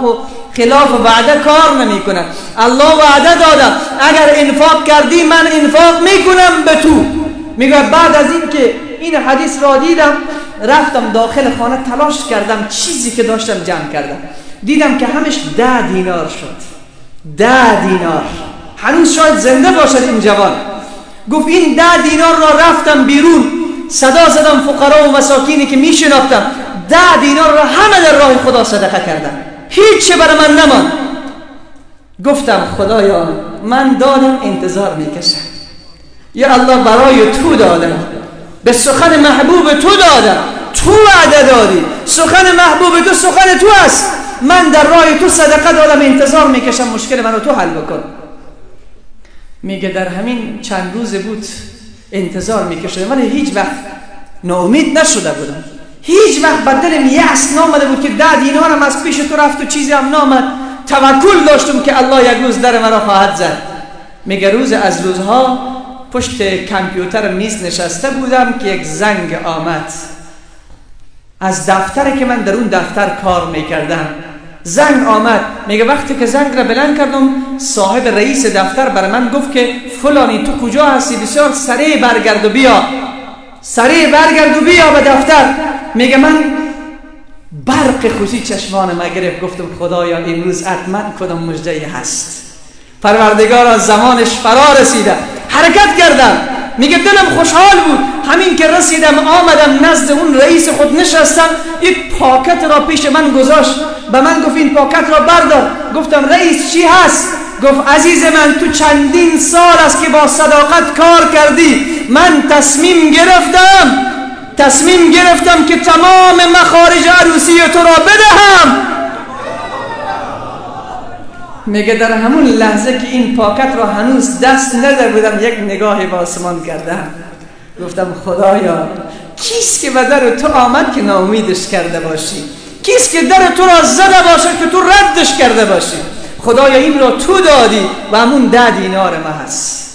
خلاف وعده کار نمی کند. الله وعده داده اگر انفاق کردی من انفاق میکنم به تو. میگه بعد از این که این حدیث را دیدم رفتم داخل خانه، تلاش کردم چیزی که داشتم جمع کردم، دیدم که همش 10 دینار شد. 10 دینار، هنوز شاید زنده باشد این جوان. گفت این 10 دینار را رفتم بیرون، صدا زدم فقرا و مساکینی که میشناختم، 10 دینار را همه در راه خدا صدقه کردم، هیچ برای من نماند. گفتم خدایا من دادم انتظار میکشم، یا الله برای تو دادم، به سخن محبوب تو دادم، تو وعده دادی، سخن محبوب تو سخن تو است، من در راه تو صدقه دادم، انتظار میکشم، مشکل منو تو حل بکن. میگه در همین چند روز بود انتظار میکشیدم، ولی هیچ وقت ناامید نشده بودم، هیچ وقت به دلم یأس نامده بود که 10 دینارم از پیش تو رفت و چیزی هم نامد. توکل داشتم که الله یک روز در مرا خواهد زد. میگه روز از روزها پشت کامپیوتر میز نشسته بودم که یک زنگ آمد از دفتر که من در اون دفتر کار میکردم. زنگ آمد. میگه وقتی که زنگ را بلند کردم صاحب رئیس دفتر بر من گفت که فلانی تو کجا هستی، بسیار سریع برگرد و بیا، سریع برگرد و بیا به دفتر. میگه من برق خوشی چشمان ما گرفت، گفتم خدایا امروز حتما کدام مژده هست، پروردگارا زمانش فرا رسیده. حرکت کردم. میگه دلم خوشحال بود. همین که رسیدم آمدم نزد اون رئیس خود نشستم، یک پاکت را پیش من گذاشت، به من گفت این پاکت را بردار. گفتم رئیس چی هست؟ گفت عزیز من تو چندین سال است که با صداقت کار کردی، من تصمیم گرفتم که تمام مخارج عروسی تو را بدهم. میگه در همون لحظه که این پاکت را هنوز دست نده بودم یک نگاهی به آسمان کردم، گفتم خدایا کیست که به در تو آمد که ناامیدش کرده باشی، کیست که در تو را زده باشد که تو ردش کرده باشی، خدایا این را تو دادی و همون 10 دینار ما هست.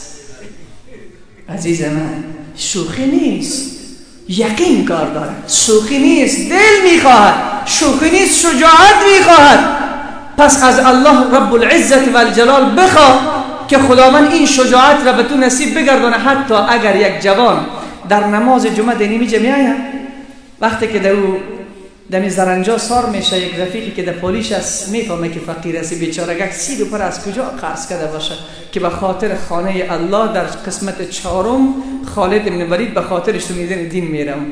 عزیز من شوخی نیست، یقین کار دارد، شوخی نیست، دل میخواهد، شوخی نیست، شجاعت میخواهد. پس از الله رب العزت و الجلال بخواه که خداوند این شجاعت را به تو نصیب بگردانه. حتی اگر یک جوان در نماز جمعه دینی میآید، وقتی که در او دمی زرنجا سار میشه، یک رفیقی که در پولیش است میفهمه که فقیر است، بیچاره گک 30 روپیه از کجا قرض کرده باشه که به خاطر خانه الله در قسمت 4 خالد ابن ولید به خاطر شنیدن دین میرم.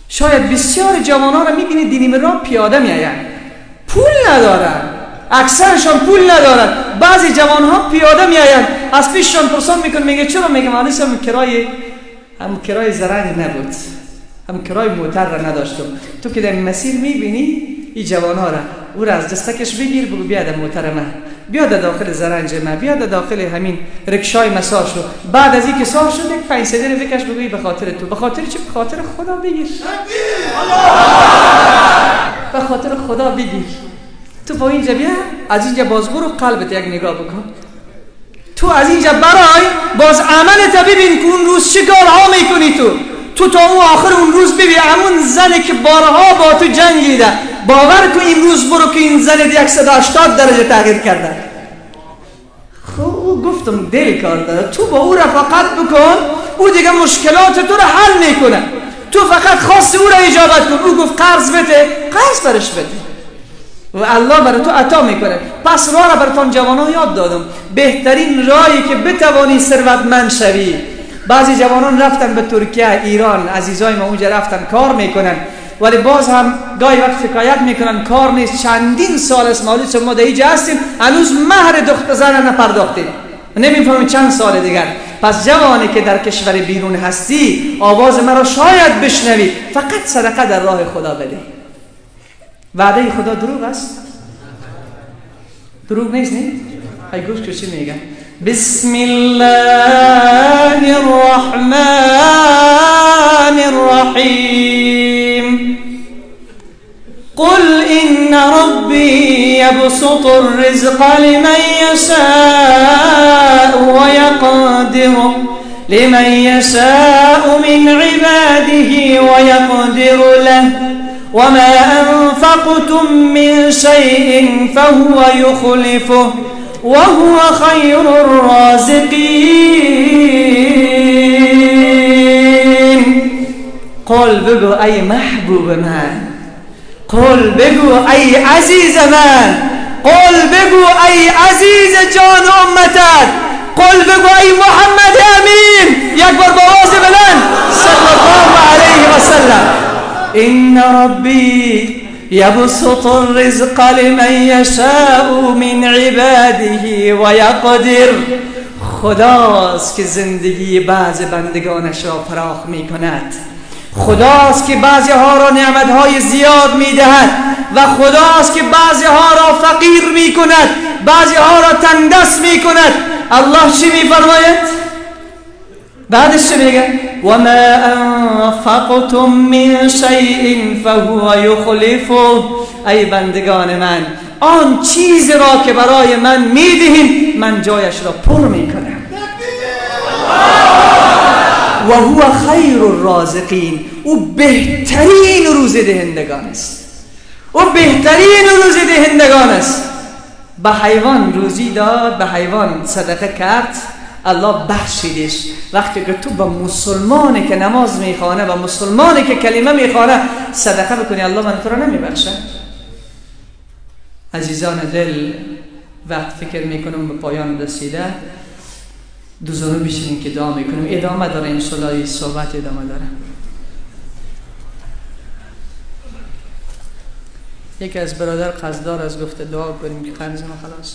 شاید بسیار جوانان را میبینی دینی را پیاده میآیند، پول ندارن، اکثرشان پول ندارن. بعضی جوانها پیاده میآیند، از پیششان پرسان میکن، میگه چرا؟ میگه من هم کرای زرنگ نبود، هم کرای موتر را نداشتم. تو که در مسیر میبینی این جوانها را، او را از دستکش بگیر، بگو بیا در موتر من، بیا در داخل زرنج من، بیا در داخل همین رکشای مسار شو. بعد از اینکه سار شد یک 5 رو بکش، بگویی به خاطر تو. به خاطر چی؟ به خاطر خدا بگیر، به خاطر خدا بگیر. تو با اینجا بیا، از اینجا بازگو رو قلبت یک نگاه بکن، تو از اینجا برای باز عملت ببین که اون روز چه کارها میکنی. تو تا اون آخر اون روز ببین همون زنی که بارها با تو جنگیده، باور کن این روز برو که این زن 180 درجه تغییر کرده. خب گفتم دل کار داره، تو با او رفاقت بکن او دیگه مشکلات تو رو حل میکنه. تو فقط خواست او را اجابت کن. او گفت قرض بده، قرض برش بده و الله برای تو عطا میکنه. پس راه را براتون جوانان یاد دادم، بهترین راهی که بتوانی ثروتمند شوی. بعضی جوانان رفتن به ترکیه، ایران، عزیزای ما اونجا رفتن کار میکنن، ولی باز هم گاهی وقت شکایت میکنن کار نیست. چندین سال است مولود ما در اینجا هستیم، هنوز مهر دختر زن نپرداختیم، نمیفهمیم چند سال دیگر. پس جوانی که در کشور بیرون هستی، آواز مرا شاید بشنوی، فقط صدقه در راه خدا بده. وعده خدا دروغ است؟ دروغ نیست؟ نه؟ ای گوش که چی میگه؟ بسم الله الرحمن الرحیم قل إن ربي يبسط الرزق لمن يشاء ويقدر لمن يشاء من عباده ويقدر له وما أنفقتم من شيء فهو يخلفه وهو خير الرازقين. قل بگو ای محبوب من، قل بگو ای عزیز من، قل بگو ای عزیز جان امتت، قل بگو ای محمد امین. یک بار با آواز بلند صلی الله علیه و سلم. ان ربی یبسط الرزق لمن یشاء من عباده ویقدر. خداست که زندگی بعض بندگانش را فراخ می کند، خداست که بعضی ها را نعمت های زیاد می دهد و خداست که بعضی ها را فقیر می کند، بعضی ها را تندست می کند. الله چی می فرماید؟ بعدش چی میگه؟ و ما انفقتم من شیء فهو یخلفه. ای بندگان من، آن چیز را که برای من میدهین من جایش را پر میکنم. و هو خیر الرازقین. او بهترین روزی دهندگان است، او بهترین روزی دهندگان است. به حیوان روزی داد، به حیوان صدقه کرد، الله بخشیدش. وقتی که تو به مسلمانی که نماز میخوانه و مسلمانی که کلمه میخوانه صدقه بکنی، الله من تو را نمیبخشه. عزیزان دل، وقت فکر میکنم به پایان رسیده. دو زانو بشینیم که دعا میکنیم. ادامه داره انشالله، این صحبت ادامه داره. یکی از برادر قصدار از گفته دعا کنیم که قرض ما خلاص.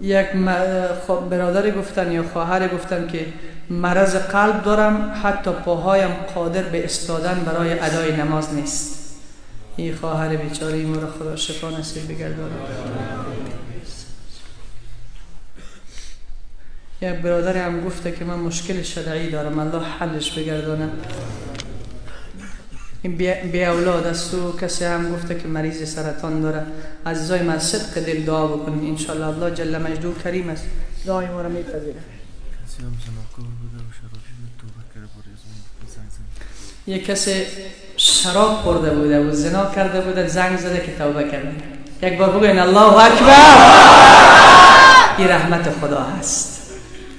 یک برادر گفتن یا خواهر گفتن که مرض قلب دارم، حتی پاهایم قادر به استادن برای ادای نماز نیست. این خواهر بیچاره ما را خدا شفا نصیب بگرداند. یک برادر هم گفته که من مشکل شرعی دارم، الله حلش بگردانه. این بی اولاد است و کسی هم گفته که مریض سرطان داره. عزیزای من، صدق دل دعا بکنید انشالله. الله جل مجده کریم است، دعای ما را میپذیره. یک کسی شراب خورده بوده و زنا کرده بوده، زنگ زده که توبه کرده. یک بار بگوین الله اکبر. این رحمت خدا هست.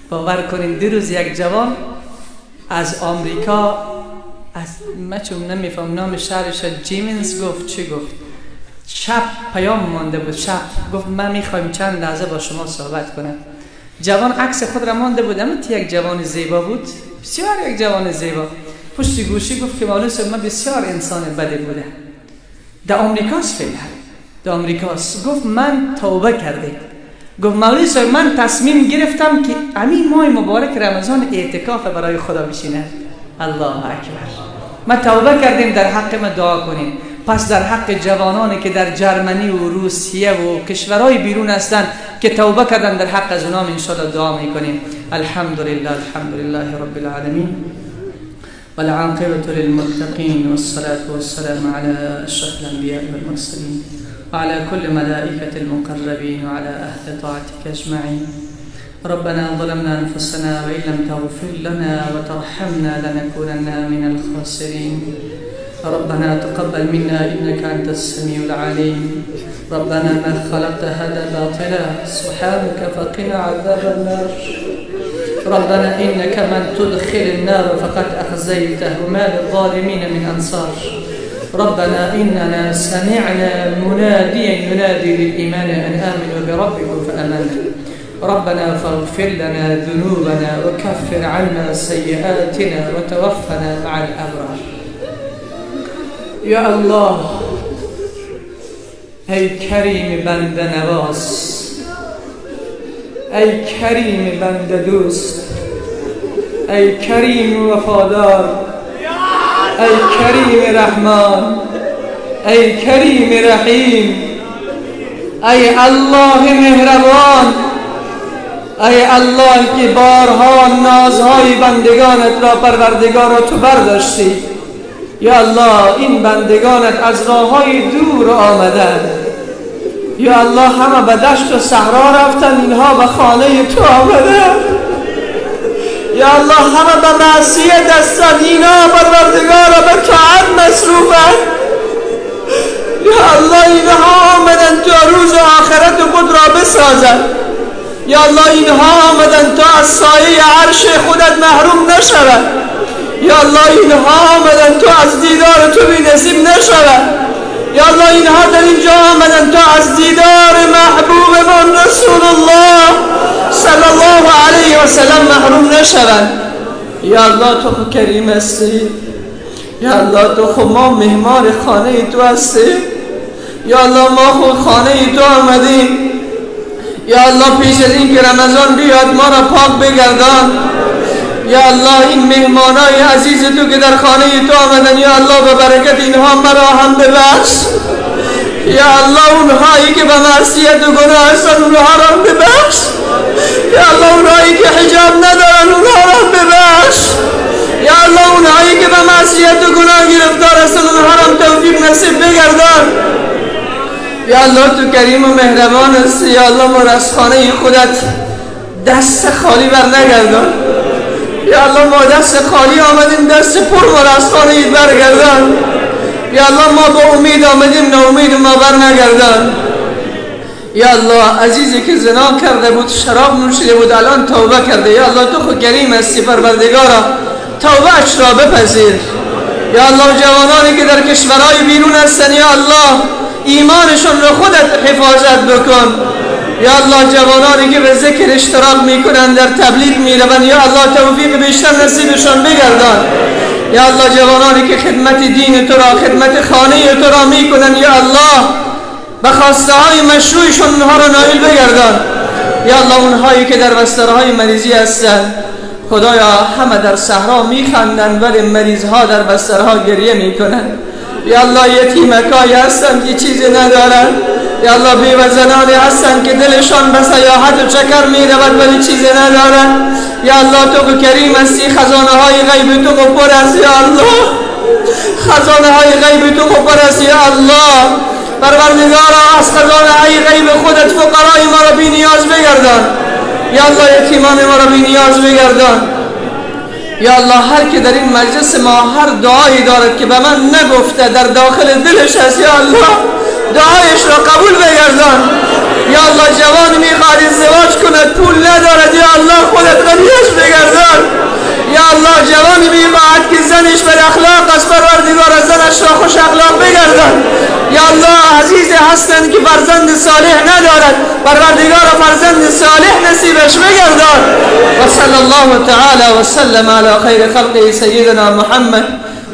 باور کنین دیروز یک جوان از آمریکا، از من چون نمیفهم نام شهرش، جیمنز گفت چی گفت، شب پیام مانده بود، شب گفت من میخوایم چند لحظه با شما صحبت کنم. جوان عکس خود را مانده بود، اما یک جوان زیبا بود، بسیار یک جوان زیبا. پشت گوشی گفت که مولوی صاحب من بسیار انسان بدی بوده، در آمریکاست، فعلا در آمریکاست. گفت من توبه کرده. گفت مولوی صاحب من تصمیم گرفتم که همین ماه مبارک رمضان اعتکاف برای خدا بشینه. الله اکبر. ما توبه کردیم، در حق ما دعا کنیم. پس در حق جوانانی که در جرمنی و روسیه و کشورهای بیرون هستند که توبه کردن، در حق از اونام انشاءالله دعا میکنیم. الحمدلله، الحمدلله رب العالمین والعاقبة للمتقين والصلاة والسلام على أشرف الأنبياء والمرسلين وعلى كل ملائكة المقربين وعلى أهل طاعتك أجمعين. ربنا ظلمنا أنفسنا وإن لم تغفر لنا وترحمنا لنكونن من الخاسرين. ربنا تقبل منا إنك أنت السميع العليم. ربنا ما خلقت هذا باطلا سبحانك فقنا عذاب النار. ربنا إنك من تدخل النار فقد أخزيته وما للظالمين من أنصار. ربنا إننا سمعنا مناديا ينادي للإيمان أن آمنوا بربكم فآمنا. ربنا فاغفر لنا ذنوبنا وكفر عنا سيئاتنا وتوفنا مع الأبرار. یا الله، ای کریم بنده نواز، ای کریم بنده دوست، ای کریم وفادار، ای کریم رحمان، ای کریم رحیم، ای الله مهربان، ای الله که بارها نازهای بندگانت را پروردگار را تو برداشتی. یا الله این بندگانت از راههای دور آمدن. یا الله همه به دشت و صحرا رفتن، اینها به خانه تو آمدن. یا الله همه به معصیت هستن، اینا پروردگارا به طاعت مصروفن. یا الله اینها آمدن تا روز آخرت خود را بسازن. یا الله اینها آمدن تا از سایه عرش خودت محروم نشوند. یا الله اینها آمدن تا از دیدار تو بی نصیب نشوند. یا الله اینها در اینجا آمدن تا از دیدار محبوب من رسول الله صلی الله علیه و سلم محروم نشوند. یا الله تو خود کریم هستی. یا الله تو خود ما مهمان خانه تو هستی. یا الله ما خود خانه تو آمدیم. یا الله پیش از این که رمضان بیاد ما را پاک بگردان. یا الله این مهمانای عزیز تو که در خانه تو آمدن، یا الله به برکت اینها مرا هم ببخش. یا الله اونهایی که به معصیت و گناه هستن اونها را هم ببخش. یا الله اونهایی که حجاب ندارن اونها را هم ببخش. یا الله اونهایی که به معصیت و گناه گرفتار هستن اونها را هم توفیق نصیب بگردان. یا الله تو کریم و مهربان هستی. یا الله ما را از خانه خودت دست خالی بر نگردان. یا الله ما دست خالی آمدیم، دست پر ما را از خانه برگردان. یا الله ما با امید آمدیم، ناامید ما بر نگردان. یا الله عزیزی که زنا کرده بود، شراب نوشیده بود، الان توبه کرده. یا الله تو خود کریم هستی پروردگارا، توبه اش را بپذیر. یا الله جوانانی که در کشورهای بیرون هستن، یا الله ایمانشون رو خودت حفاظت بکن. یا الله جوانانی که به ذکر اشتراک میکنن، در تبلیغ میروند، یا الله توفیق بیشتر نصیبشان بگردان. یا الله جوانانی که خدمت دین تو را، خدمت خانه تو را میکنن، یا الله به خواسته های مشروعشون اونها را نایل بگردان. یا الله اونهایی که در بسترهای مریضی هستند، خدایا همه در صحرا میخندند ولی مریضها در بسترها گریه میکنند. یا الله یتیمکایی هستند که چیزی ندارند. یا الله بیوه زنانی هستند که دلشان به سیاحت و چکر می رود ولی چیزی ندارند. یا الله تو که کریم هستی، خزانه های غیب تو پر است. یا الله خزانه های غیب تو پر است. یا الله پروردگارا از خزانه های غیب خودت فقرای ما را بی نیاز بگردان. یا الله یتیمان ما را بی نیاز بگردان. یا الله هر که در این مجلس ما هر دعایی دارد که به من نگفته در داخل دلش است، یا الله دعایش را قبول بگردان. یا الله جوان میخواد ازدواج کند پول ندارد، یا الله خودت غنیش بگردان. یا الله جوانی میخواهد که زنش بد اخلاق است، پروردگار زنش را خوش اخلاق بگردان. یا الله عزیز هستند که فرزند صالح ندارد، پروردگار فرزند صالح نصیبش بگردان. و صلی الله تعالی و سلم علی خیر خلقه سیدنا محمد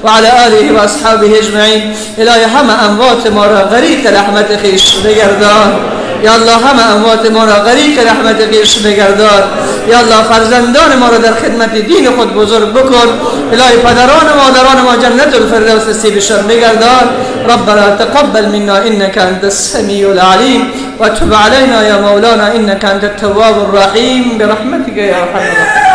وعلى آله و اصحابه اجمعین. الهی همه اموات ما را غریق رحمت خویش بگردان. یا الله همه اموات ما را غریق رحمت خویش بگردان. یا الله فرزندان ما را در خدمت دین خود بزرگ بکن. الهی پدران و مادران ما جنت الفردوس نصیبشان بگردان. ربنا تقبل منا انك انت السميع العليم وتب علينا يا مولانا انك انت التواب الرحيم برحمتك يا ارحم الراحمين.